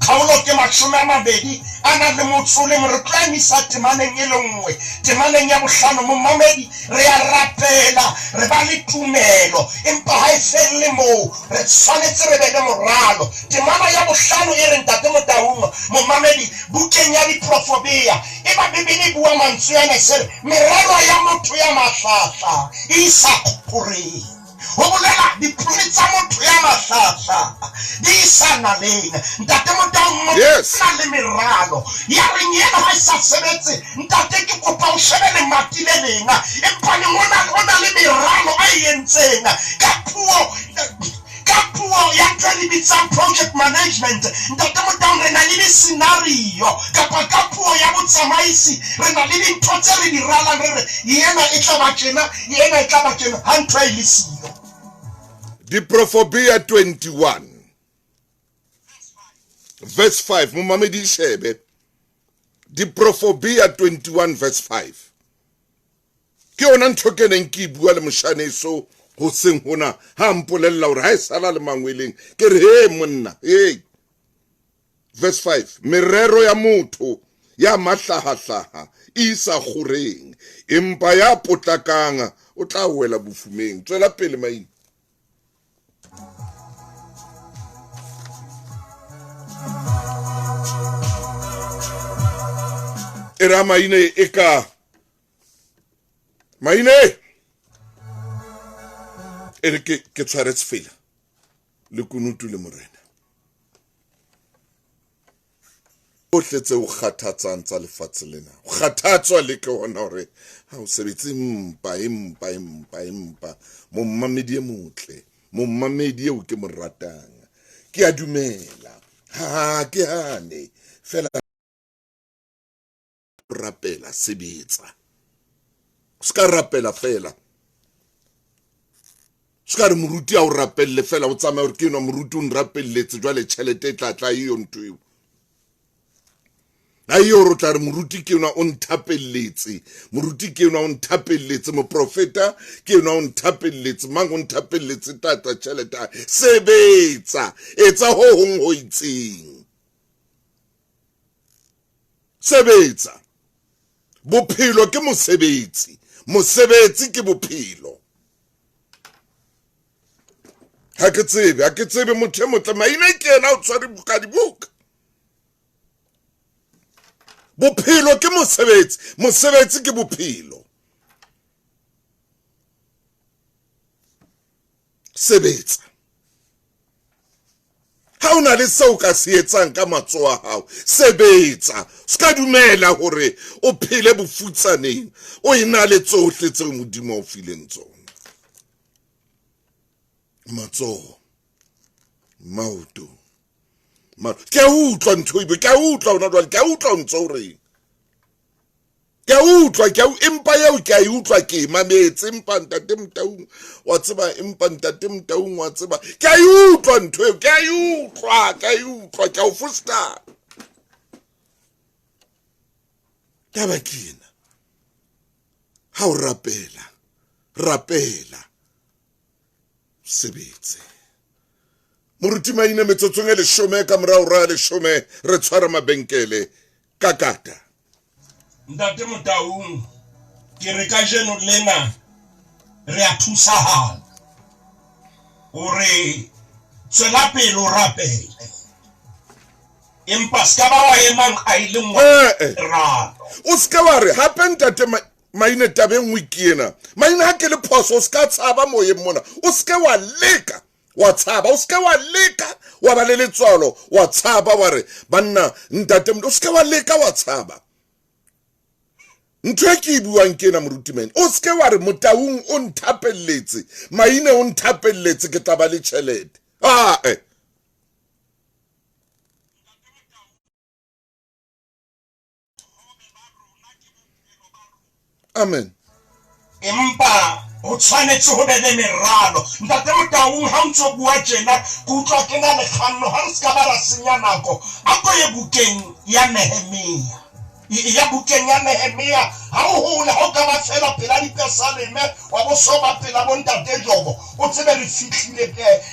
Kgaolo ke 20 a nang le motso o le mong. Re tlo emisa temaneng e le nngwe, temaneng ya 5. Momamedi, re a rapela, re ba le tumelo, empa ha e felle moo, re tshwanetse re be le moralo. Temana ya 5 e re, Ntate Motaung, momamedi, bukeng ya diprofobia, e ba Bibele e bua mantswe ana se re, merero ya motho ya mahlahla e isa kgoreng. Ho bolela dipolane tsa motho ya mahlahla di isa naleng. Ntate Motaung, motho na le meralo ya reng yena ha e sa sebetse. Ntate, ke kopa o shebe lemati le leng, empa o na le meralo a e entseng ka puo, ka puo ya ntho e re bitsang project management. Ntate Motaung, re na le di-scenario, kapa ka puo ya botsamaisi re na le dintho tse re di ralang, re re yena e tla ba tjena, yena e tla ba tjena, ha ntho e le siyo. Diprofobia 21 verse 5, momamedi shebe. Diprofobia 21 verse 5. Ke yona ntho ke neng ke bua le moshaneso hoseng hona, ha mpolella hore ha e sala le mangweleng, ke re he monna, hey. Verse 5, merero ya motho ya mahlahahlaha e isa kgoreng, empa ya potlakang o tla wela bofumeng. Tswela pele Maine. E ra Maine e ka Maine e re ke tshware sefela le kunutu le morena. Tsohle tse o kgathatsang tsa lefatshe lena, o kgathatswa le ke hona hore ha o sebetse, empa empa empa empa mommamedi e motle, mommamedi eo ke mo ratang, ke a dumela, ha ke hane fela rapela, sebetsa. O ska rapela fela, se ka re moruti a o rapelle fela, o tsamaye gore ke enwa moruti o nrapelletse, jwale tjhelete e tla tla eyo ntho eo. A eo re tla re moruti ke enwa o nthapelletse, moruti ke enwa o nthapelletse, moprofeta ke enwa o nthapelletse, mang o nthapelletse, tata tjhelete. Sebetsa, etsa ho hong ho itseng, sebetsa. Bophelo ke mosebetsi, mosebetsi ke bophelo. Ha ke tsebe, ha ke tsebe motho e motle Maine ke yena o tshware buka dibuka. Bophelo ke mosebetsi, mosebetsi ke bophelo. Sebetsa. Ha o na le seo ka se etsang ka matsoho a hao, sebetsa. Se ka dumela hore o phele bofutsaneng o ena le tsohle tseo Modimo a o fileng tsona. Matsoho, maoto, ke a utlwa ntho ebe, ke a utlwa hona jwale, ke a utlwa o ntso o reng. Ke a utlwa, ke a empa eo ke a e utlwa, ke e mametse, empa ntate Motaung wa tseba, empa ntate Motaung wa tseba, ke a e utlwa ntho eo, ke a e utlwa, ke a e utlwa, ke a o fosta. Taba ke ena, ha o rapela, rapela, sebetse. Moruti Maine, metsotsong e 10 ka morao ra 10 re tshwara mabenkele ka kata. Ntate Motaung, ke re kajeno lena re a thusahala hore tswela pele o rapele, empa se ka ba wa emang a e le nngwe ralo. O se ka wa re hape ntate Maine, taba e nngwe ke ena. Maine, ha ke le phoso, o se ka tshaba moyeng mona, o se ke wa leka wa tshaba, o se ke wa leka wa ba le letswalo wa tshaba wa re banna ntate, o se ke wa leka wa tshaba. Ntho e ke e buang ke ena moruti Maine, o se ke wa re Motaung o nthapelletse, Maine o nthapelletse, ke tla ba le tjhelete. Ae. Amen. Empa ho tshwanetse ho be le meralo. Ntate Motaung, ha o ntso bua tjena, ke utlwa ke na le kganno. Ha re se ka ba ra senya nako, a ko ye bukeng ya Nehemia. Ya bukeng ya Nehemia, ha o hole, ha o ka ba fela pela dipesaleme, wa bo so ba pela bo ntate Jobo, o tsebe re fihlile,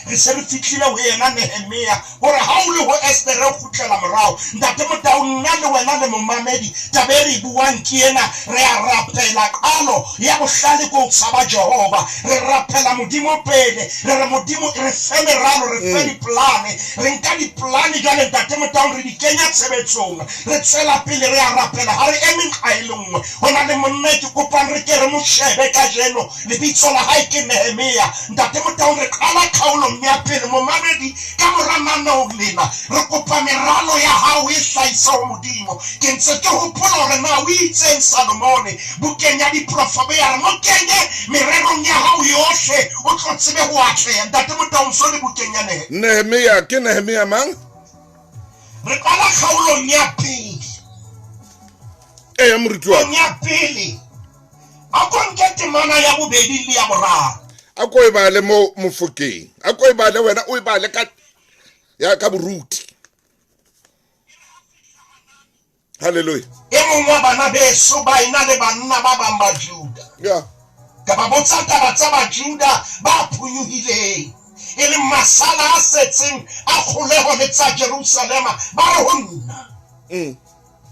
re se re fihlile ho yena Nehemia. Hore ha o le ho Estere o kgutlela morao. Ntate Motau, nna le wena le momamedi, taba e re e buang ke ena, re a rapela. Qalo ya bohlale ke ho tshaba Jehova. Re rapela Modimo pele, re re, Modimo, re fe meralo, re fe dipolane. Re nka dipolane jwale, Ntate Motau, re di kenya tshebetsong. Re tswela pele, re a rapela, ha re eme nqa e le nngwe. Ho na le monna e ke kopang re ke re mo shebe kajeno, lebitso la hae ke Nehemia. Ntate Motau, re qala kgaolong ya pele. Momamedi, Ka mora naneong lena, re kopa meralo ya hao e hlahise ho Modimo. Ke ntse ke hopola hore na o itseng Salomone bukeng ya Diprofobe, ya re, Mo kenye mererong ya hao yohle, o tlo tsebe ho atleha. Ntate Motaung, so le bukeng ya Nehemia. Nehemia, ke Nehemia mang? Re qala kgaolong ya pele. Eya, moruti wa ka. Ya pele. A ko nke temana ya bobedi le ya boraro. A ko e bale mo Mofokeng. A ko e bale wena, o e bale ka ya ka boruti. Hallelujah. E mong wa bana beso ba ena le banna ba bang ba Juda. Yeah. Ka ba botsa taba tsa Bajuda ba phonyohileng, e leng masala a setseng a kgoleho le tsa Jerusalema, ba re ho nna,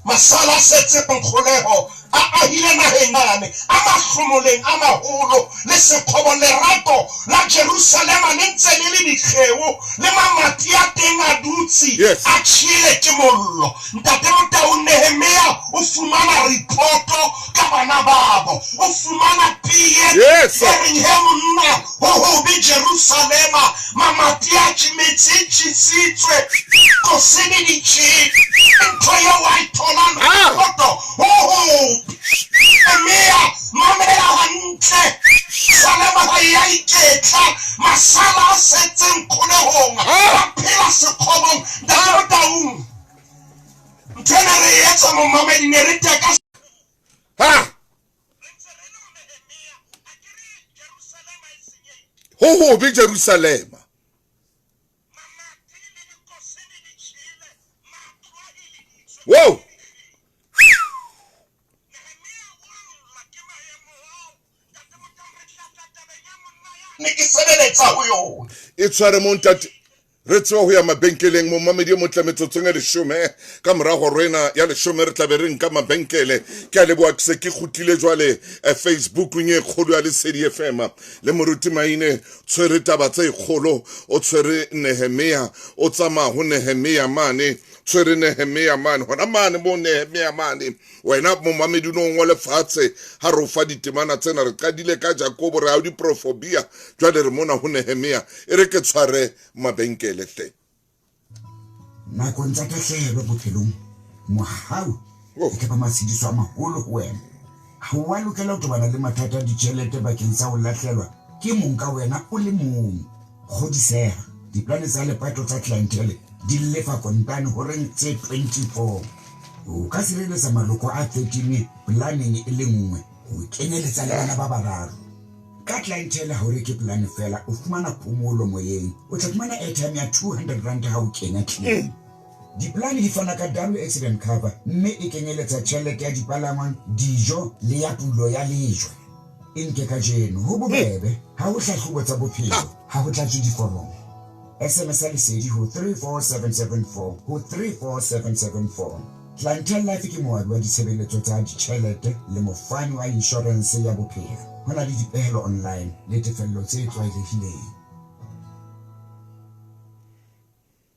Masala a setseng kgoleho a ahile naheng yane, a mahlomoleng a maholo le sekgobo. Lerato la Jerusalema le ntse le le dikgeo, le mamati a teng a dutse a tjhele ke mollo. Ntate Motau, Nehemia o fumana ripoto ka bana babo. O fumana pie Yes. e reng he monna ho hobe Jerusalema, mamati a tjhe- metse e tjhesitswe, kosene di tjhele. Ntho eo a e tholang Ah. koto ho hobe. Nehemia, mamela hantle. Salema ha e a iketla. Masala a setseng kgolehong. Ah. Ba phela sekgobong. Ntate Motaung, ntho ena re e etsa momamedi ne re teka Ha! Ho hobe Jerusalema. Wow! Ne ke sebeletsa ho yona. E tshware mo ntate re tseba ho ya mabenkeleng momamedi e motle metsotsong e 10 ka morago rena ya 10 re tlabe re nka mabenkele. Ke a leboha ke se ke kgutlile jwale Facebookong e kgolo ya Lesedi FM le moruti Maine tshwere taba tse kgolo o tshwere Nehemia o tsamaya ho Nehemia mane tshwere Nehemia mane hona mane mo Nehemia mane wena momamedi o no ngole fatshe ha re o fa ditemana tsena re qadile ka Jakobo re ha diprofobia jwale re mona ho Nehemia e re ke tshware mabenkele hle. Nakong tsa tahlehelo bophelong, mohau Oh. e ka ba matshediso a maholo ho wena. Ha o a lokela ho tobana le mathata a ditjhelete bakeng sa ho lahlelwa ke mong ka wena o le mong. Kgodiseha, diplane tsa lepato tsa Clientele di lefa kontane horeng tse 24. O ka sireletsa maloko a 13 polaneng e le nngwe ho kenyeletsa le bana ba bararo. Ka Clientele ha o reke polane feela, o fumana phomolo moyeng. O tla fumana airtime ya 200 rand ha o kenya claim. Diplane di fana ka double accident cover mme e kenyeletsa tjhelete ya dipalangwang, dijo le ya pulo ya lejwe. E nke kajeno ho bobebe, ha ho hlahlobo tsa bophelo, ha ho tlatswe diforomo. SMS ya Lesedi ho 34774 ho 34774. Clientele Life ke moabi wa ditshebeletso tsa ditjhelete le mofani wa inshorense ya bophelo. Ho na le dipehelo online le tefello tse tlwaelehileng.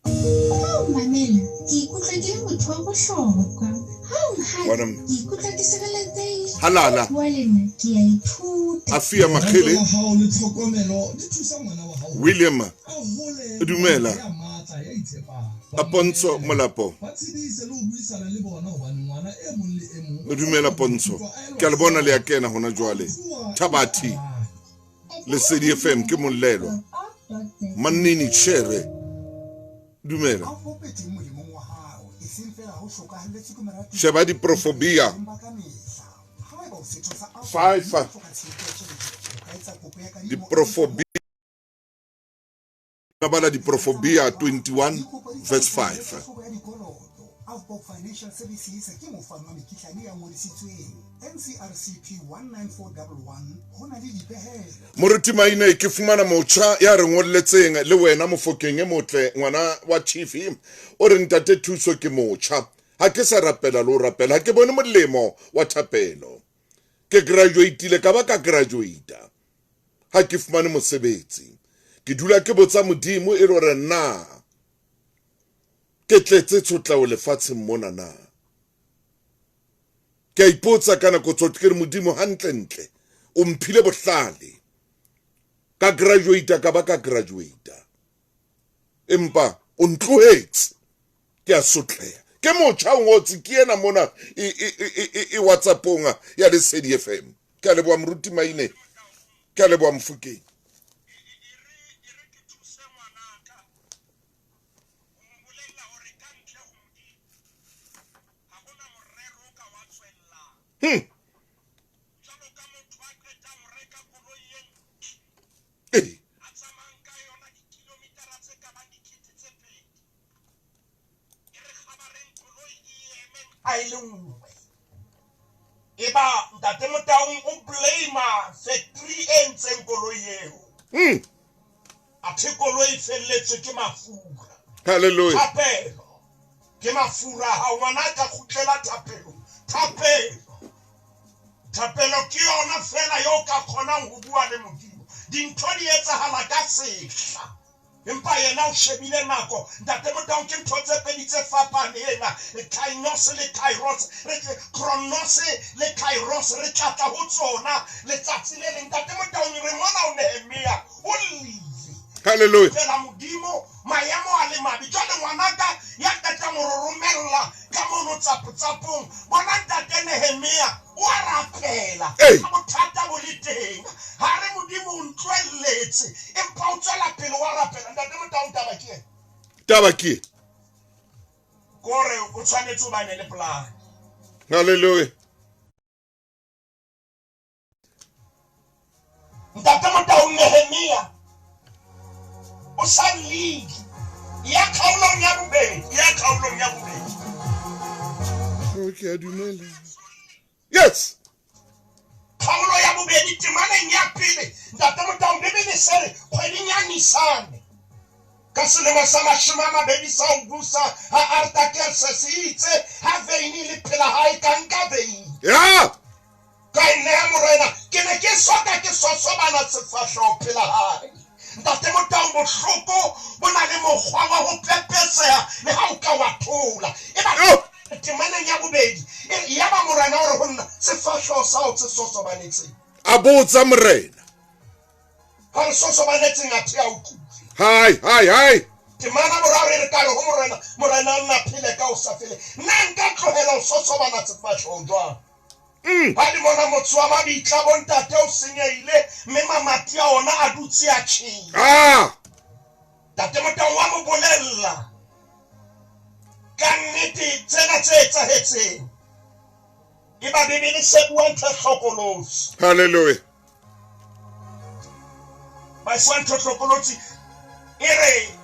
Ha o mamela, ke ikutlwa ke le motho wa bohlokwa. Ha o nhata, ke ikutlwa ke sireletsehile. Halala. Ha o bua le nna, ke a ithuta. Afia Makgele Lerato la hao le tlhokomelo di thusa ngwana wa hao William a hole Dumela. ya matla ya itshepang. A Pontsho Molapo. Ba tshedise le ho buisana le bona hobane ngwana e mong le e mong Dumela Pontsho ke a le bona le ya kena hona jwale Thabathi Lesedi FM ke mollelo Mannini Chere dumela sheba diprofobia 5 diprofobia bala diprofobia 21 verse 5. Avbob Financial Services ke mofani wa mekitlane ya ngodisitsweng NCRCP 19411 ho na le dipehelo. Moruti Maine ke fumana motjha ya re ngolletseng le wena Mofokeng e motle ngwana wa chief o re ntate Thuso ke motjha ha ke sa rapela le ho rapela ha ke bone molemo wa thapelo ke graduateile ka ba ka graduata ha ke fumane mosebetsi ke dula ke botsa Modimo e le hore na ke tletse tshotlao lefatsheng mona na ke a ipotsa ka nako tsohle ke re Modimo hantlentle o mphile bohlale ka graduata ka ba ka graduata empa o ntlohetse ke a sotleha ke motjha o ngotse ke ena mona e WhatsAppong ya Lesedi FM ke a leboha moruti Maine ke a leboha Mofokeng. A e le nngwe. Eba ntate Motaung o blame factory e ntseng koloi eo. Athe koloi e felletswe ke mafura. Hallelujah. Thapelo. Ke mafura ha ngwana ka kgutlela thapelo. Thapelo. Thapelo ke yona fela yo ka kgonang ho bua le Modimo. Dintho di etsahala ka sehla. Empa yena o shebile nako. Ntate Motaung, ke ntho tse pedi tse fapaneng, kainos le kairos, re chronos le kairos, re tla tla ho tsona letsatsi le leng. Ntate Motaung, re mona o Nehemia o llile. Hallelujah. Pela Modimo, maemo a le mabe. Jwale ngwanaka ya qetang ho re romella ka mono tsapotsapong, bona ntate Nehemia o a rapela. Ei. Ha bothata bo le teng, ha re Modimo o ntlohelletse, empa o tswela pele wa rapela. Ntate Motaung, taba ke ena. Taba ke e. Kore o tshwanetse o bane le plan. Hallelujah. Ntate Motaung, Nehemia o sa llile. Ya kgaolong ya bobedi, ya kgaolong ya bobedi. Oh, ke a dumela. Yes. Kgaolo ya bobedi temaneng ya pele, Ntate Motaung, Bibele se re kgweding ya Nisane ka selemo sa 20 sa ho busa ha Artaxerxes itse ha veine le phela hae ka nka veine. Ya. Ka e neha morena, ke ne ke soka ke sosobana sefahleho pela hae. Ntate Motaung, bohloko bo na le mokgwa wa ho pepeseha le ha o ka wa thola. E ba Oh. temaneng ya bobedi, e re, ya ba morena o re ho nna, sefahleho sa hao se sosobanetseng. A botsa morena. Ha re sosobanetseng athe a o kutle. Hai, hai, hai. Temana boraro e re ka re ho morena, morena a nna phele ka ho sa fele. Nna nka tlohela ho sosobana sefahleho jwang? Ha le mona motse wa mabitla bontate o senyehile, mme mamati a ona a dutse a tjhele. Ntate Motaung wa mo bolella ka nnete tsena tse etsahetseng. E ba Bibele se bua ntho e hlokolosi. Hallelujah. Ba bua ntho e hlokolosi. E re,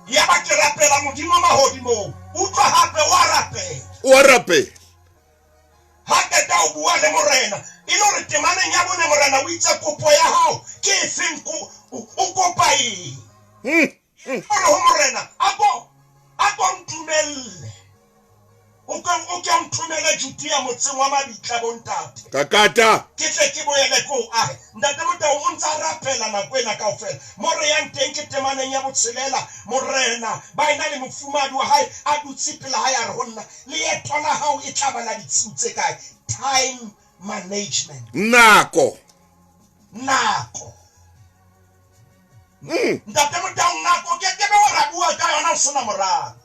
ya ba ke rapela Modimo mahodimong. Utlwa hape, wa rapela. Wa rapela. Ha qeta ho bua le morena, e le hore temaneng ya bone morena o itse kopo ya hao ke efeng, o kopa eng? O re ho morena, a ko ntumelle. O ke o nthomele Judea motseng wa mabitla bontate. Kakata. Ke tle ke boele ko o ahe. Ntate Motaung o ntsa rapela nako ena kaofela. Mo re yang teng ke temaneng ya botshelela, morena ba ena le mofumahadi wa hae a dutse pela hae a re ho nna, leeto la hao e tla ba la ditshiu tse kae? Time management. Nako. Nako. Ntate Motaung, nako ke ke be wa ra bua ka yona o sena moralo.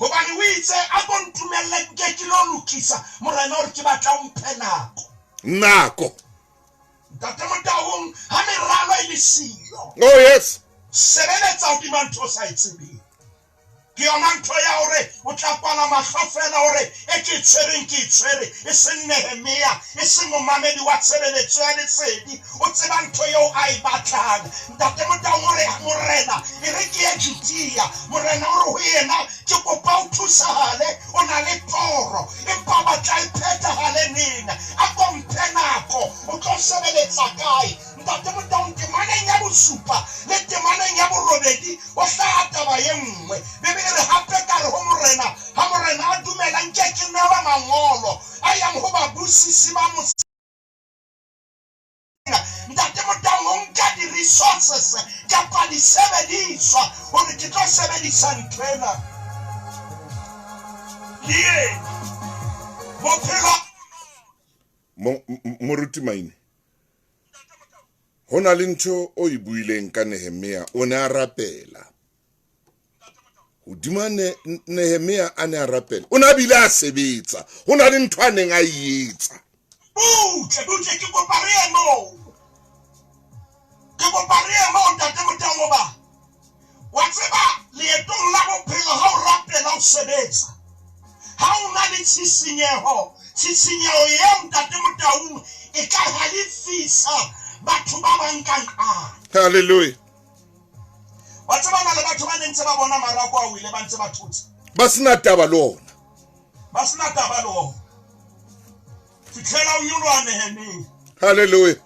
Hobane o itse a ko ntumelle nke ke lo lokisa, morena o re ke batla o mphe nako. Nako. Ntate Motaung, ha meralo e le siyo. Oh yes. Sebeletsa hodima ntho o sa e tsebeng. Ke yona ntho ya hore o tla kwala mahlo fela hore e ke e tshwereng ke e tshwere, e seng Nehemia, e seng momamedi wa tshebeletso ya lesedi, o tseba ntho eo a e batlang. Ntate Motaung o re, morena, e re ke ye Judea. Morena o re ho yena, ke kopa o thusahale, o na le toro, empa o batla e phethahale neng? A ko mphe nako, o tlo sebeletsa kae? Ntate Motaung, temaneng ya bosupa le temaneng ya borobedi o hlaha taba e nngwe. Bibele e re hape ka re ho morena, ha morena a dumela nke ke newe mangolo a yang ho babusisi ba mose. Ntate Motaung, o nka di-resources kapa disebediswa hore ke tlo sebedisa ntho ena. Le ena bophelo. Moruti Maine, ho na le ntho o e buileng ka Nehemia, o ne a rapela. Hodima Nehemia a ne a rapela, o ne a bile a sebetsa. Ho na le ntho a neng a e etsa. Butle, butle, ke kopa re ye moo. Ke kopa re ye moo, Ntate Motaung, hoba wa tseba leetong la bophelo ha o rapela o sebetsa, ha o na le tshisinyeho, tshisinyeho eo Ntate Motaung e ka halefisa batho ba bang ka nqane. Hallelujah. Wa tseba na le batho ba neng ntse ba bona marako a wele ba ntse ba thotse. Ba sena taba le ona. Ba sena taba le ona. Fitlhela o nyoloha Nehemia. Hallelujah.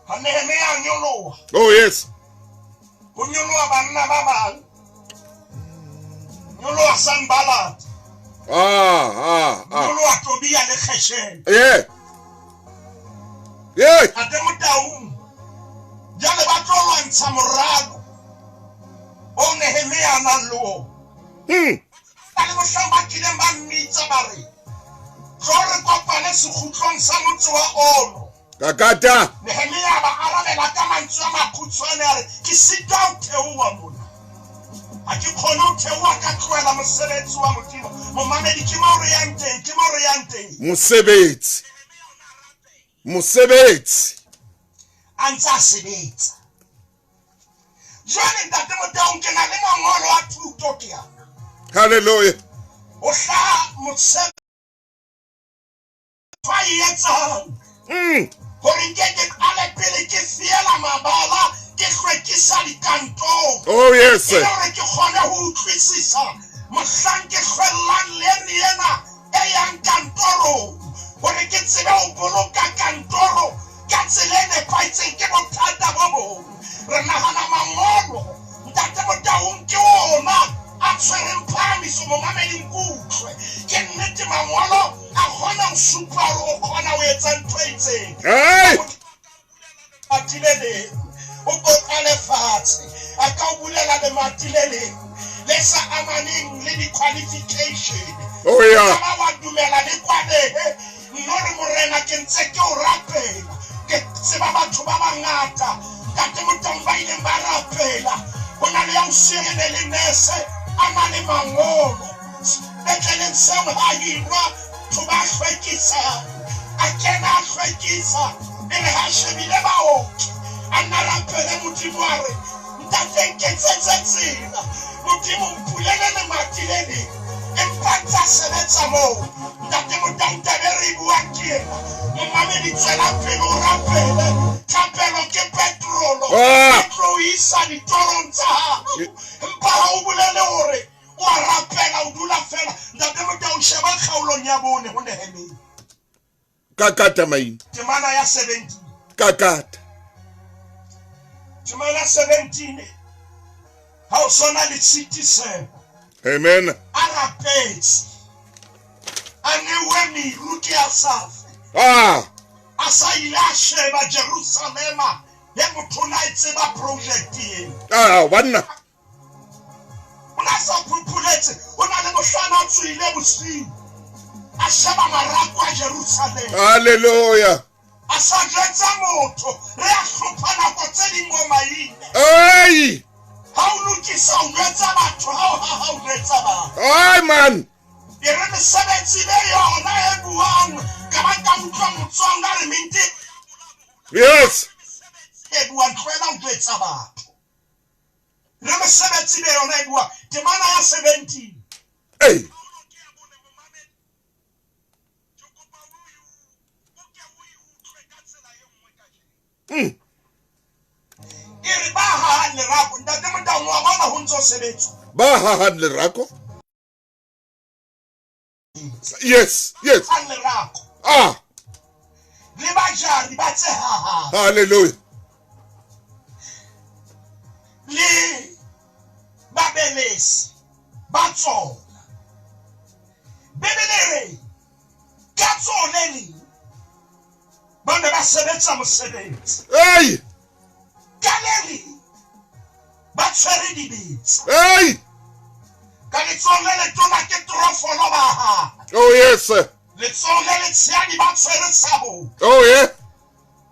Ha Nehemia a nyoloha. Oh yes. Ho nyoloha banna ba bang. Nyoloha Sanballat. Nyoloha Tobia le Geshem. Yeah. Yeah. Ate Motaung. Jwale ba tlo lwantsha lwantsha moralo o Nehemia a nang le ona. Ba le mohlang ba kileng ba mmitsa ba re, tlo re kopane sekgutlong sa motse wa Ono. Kakata. Nehemia a ba arabela ka mantswe a makgutshwane a re, ke sitwa ho theoha mona. Ha ke kgone ho theoha ka tlohela mosebetsi wa Modimo. Momamedi, ke moo re yang teng, ke moo re yang teng. Mosebetsi. Mosebetsi. A ntse a sebetsa. Jwale Ntate Motaung, ke na le mangolo a thuto ke ana. Hallelujah. O hlaha mosebetsi a e etsang. Hore nke ke qale pele ke fiela mabala, ke hlwekisa dikantoro. Oh yes. E le hore ke kgone ho utlwisisa mohlang ke hlwellang leri ena e yang kantorong, hore ke tsebe ho boloka kantoro ka tsela e nepahetseng. Ke bothata bo bong. Re nahana mangolo, Ntate Motaung, ke ona a tshwereng phahamiso. Momamedi, nkutlwe. Ke nnete mangolo a kgona ho supa hore o kgona ho etsa ntho e itseng. Hey! Lemati le leng, o koqale fatshe. A ka o bulela lemati le leng le sa amaneng le di-qualification. Oh yeah. Ka ba wa dumela le kwalehe. Nno re, Morena, ke ntse ke o rapela. Ke tseba batho ba bangata, Ntate Motaung, ba ileng ba rapela. Ho na le ya o sirele le nurse a na le mangolo. Sepetleleng seo ha hirwa batho ba hlwekisang. A kena a hlwekisa, e re ha shebile baoki, a nna rapele Modimo a re, Ntate nketsetse tsela, Modimo mpulele lemati le leng. Empa ntse a sebetsa moo. Ntate Motaung, taba e re e buang ke ena. Momamedi, tswela pele o rapele. Thapelo ke petrolo. E tlo o isa ditorong tsa hao. Empa ha o bolele hore o a rapela, o dula fela. Ntate Motaung, sheba kgaolong ya 4 ho Nehemia. Kakata maina. Temana ya 17. Kakata. Temana 17. Ha o sona le tshitiselo. Amen. A rapetse. A newe meru ke Asafe. A sa ile a sheba Jerusalema e motho na e tseba project eo. Banna. O na sa phupuletse, o na le mohlana a tswile bosiu. A sheba marako a Jerusalema. Hallelujah. A sa jwetsa motho, re a hlopha nako tse ding bo maine. Hey! Ha o lokisa o jwetsa batho, ha o haha o jwetsa batho. Ay man. E re mesebetsi le yona e buang, ka ba ka utlwa Motswanga re mente. Yes. E buang, tlohela ho jwetsa batho. Re mesebetsi le yona e buang. Temana ya 17. Hey. E re ba hahang lerako, Ntate Motaung, wa bona ho ntso sebetswa. Ba hahang lerako? Yes, yes. Hahang lerako. Le bajari ba tse hahang. Hallelujah. Le babelesi ba tsona. Bibele re ka tsone le ba ne ba sebetsa mosebetsi. Hey! Ka le leng ba tshwere dibetsa. Hey! Ka letsohong le letona ke trofolo ba haha. Oh yes. Letsohong le letshehadi ba tshwere sabole. Oh yeah.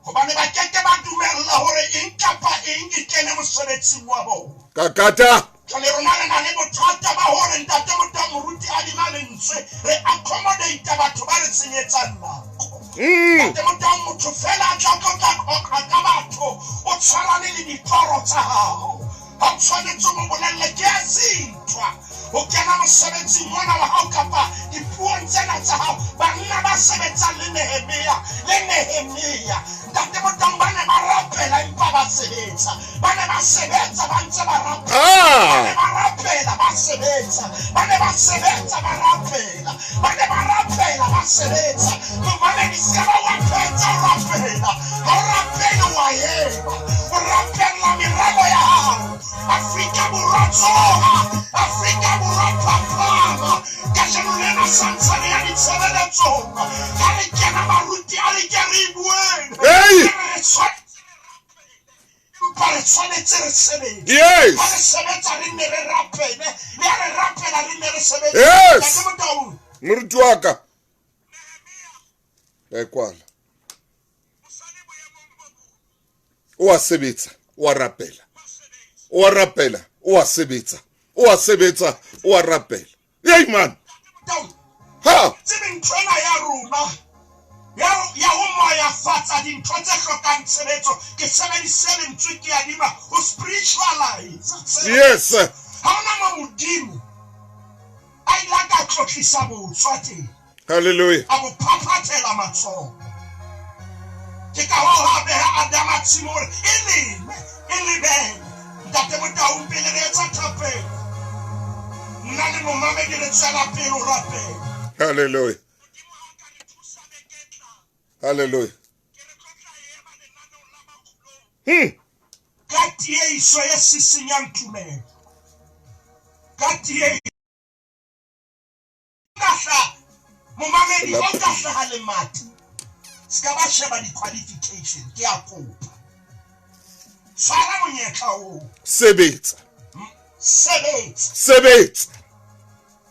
Hobane ba keke ba dumella hore eng kapa eng e kene mosebetsing wa bona. Kakata. Jwale rona re na le bothata ba hore Ntate Motaung moruti a dima lentswe, re accommodate batho ba re senyetsang nako. Ntate Motaung, motho fela a tla tlotla qoqa ka batho, o tshwarane le ditoro tsa hao. Ha o tshwanetse o mo bolelle ke a sithwa ho kena mosebetsing mona wa hao kapa dipuong tsena tsa hao. Banna ba sebetsang le Nehemia le Nehemia, Ntate Motaung, ba ne ba rapela empa ba sebetsa. Ba ne ba sebetsa ba ntse ba rapela. Ba ne ba rapela ba sebetsa. Ba ne ba sebetsa ba rapela. Ba ne ba rapela ba sebetsa. Momamedi, se ka ba wa phetsa o rapela. Ha o rapele wa ema. O rapella merero ya hao. Afrika Borwa tsoha. Afrika Borwa phaphama. Kajeno lena santsane ya ditshebeletsong. Ha re kena baruti, a re ke re bueng. Hey! Re tshwanetse re rapele. Empa re tshwanetse re sebetse. Yes. Ha re sebetsa re nne re rapele, le ha re rapela re nne re sebetse. Yes. Ntate Motaung. Moruti wa ka. Ka e kwala. O a sebetsa, o a rapela. O a rapela, o a sebetsa. O a sebetsa, o a rapela. Hey man. Ha. Tsebe ntho ena ya rona ya ho moyafatsa dintho tse hlokang tshebetso, ke sebedise lentswe ke adima ho spiritualize. Yes. Ha hona mo Modimo a ile a ka tlotlisa botswa teng. Hallelujah. A bo phaphathela matsoho. Ke ka hoo ha beha Adama tshimo hore e leme, e lebele. Ntate Motaung, pele re etsa thapelo, nna le momamedi re tswela pele ho rapela. Hallelujah. Hallelujah. Ka tiehiso e sisinyang tumelo. Ka tiehiso. Momamedi, ha o ka hlaha lemati, se ka ba sheba di-qualification, ke a kopa. Tshwara monyetla oo. Sebetsa. Sebetsa. Sebetsa.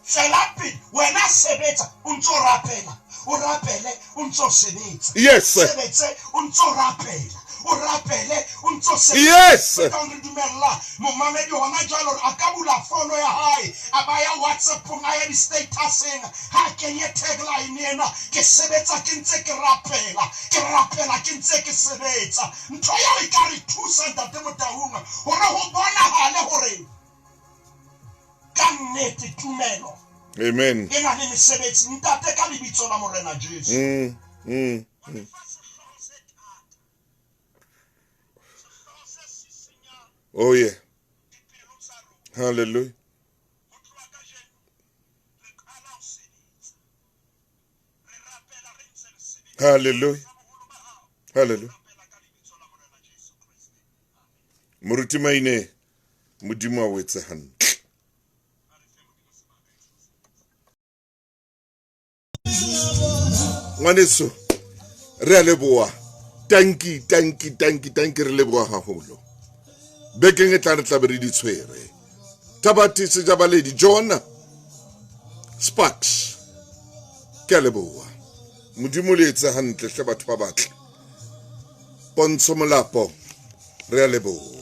Tswela pele, wena sebetsa, o ntso rapela, o rapele, o ntso sebetsa. Yes. Sebetse, o ntso rapela, o rapele, o ntso sebetsa. Yes. Re tla re dumella momamedi hona jwale hore a ka bula fono ya hae, a ba ya WhatsApp-ong, a ya di-status-eng, ha kenye tagline ena, ke sebetsa ke ntse ke rapela, ke rapela ke ntse ke sebetsa. Ntho eo e ka re thusa Ntate Motaung hore ho bonahale hore ka nnete tumelo Amen. e na le mesebetsi. Ntate, ka lebitso la Morena Jesu. Oh yeah. Hallelujah. Hallelujah. Hallelujah. Moruti Maine, Modimo a o etse hantle. Ngwaneso, re a leboha. Tanki, tanki, tanki, tanki, re leboha haholo. Bekeng e tlang re tla be re di tshwere. Thabati Sejabaledi, John Sparks, ke a leboha. Modimo le etse hantle hle batho ba batle. Pontsho Molapo, re a leboha.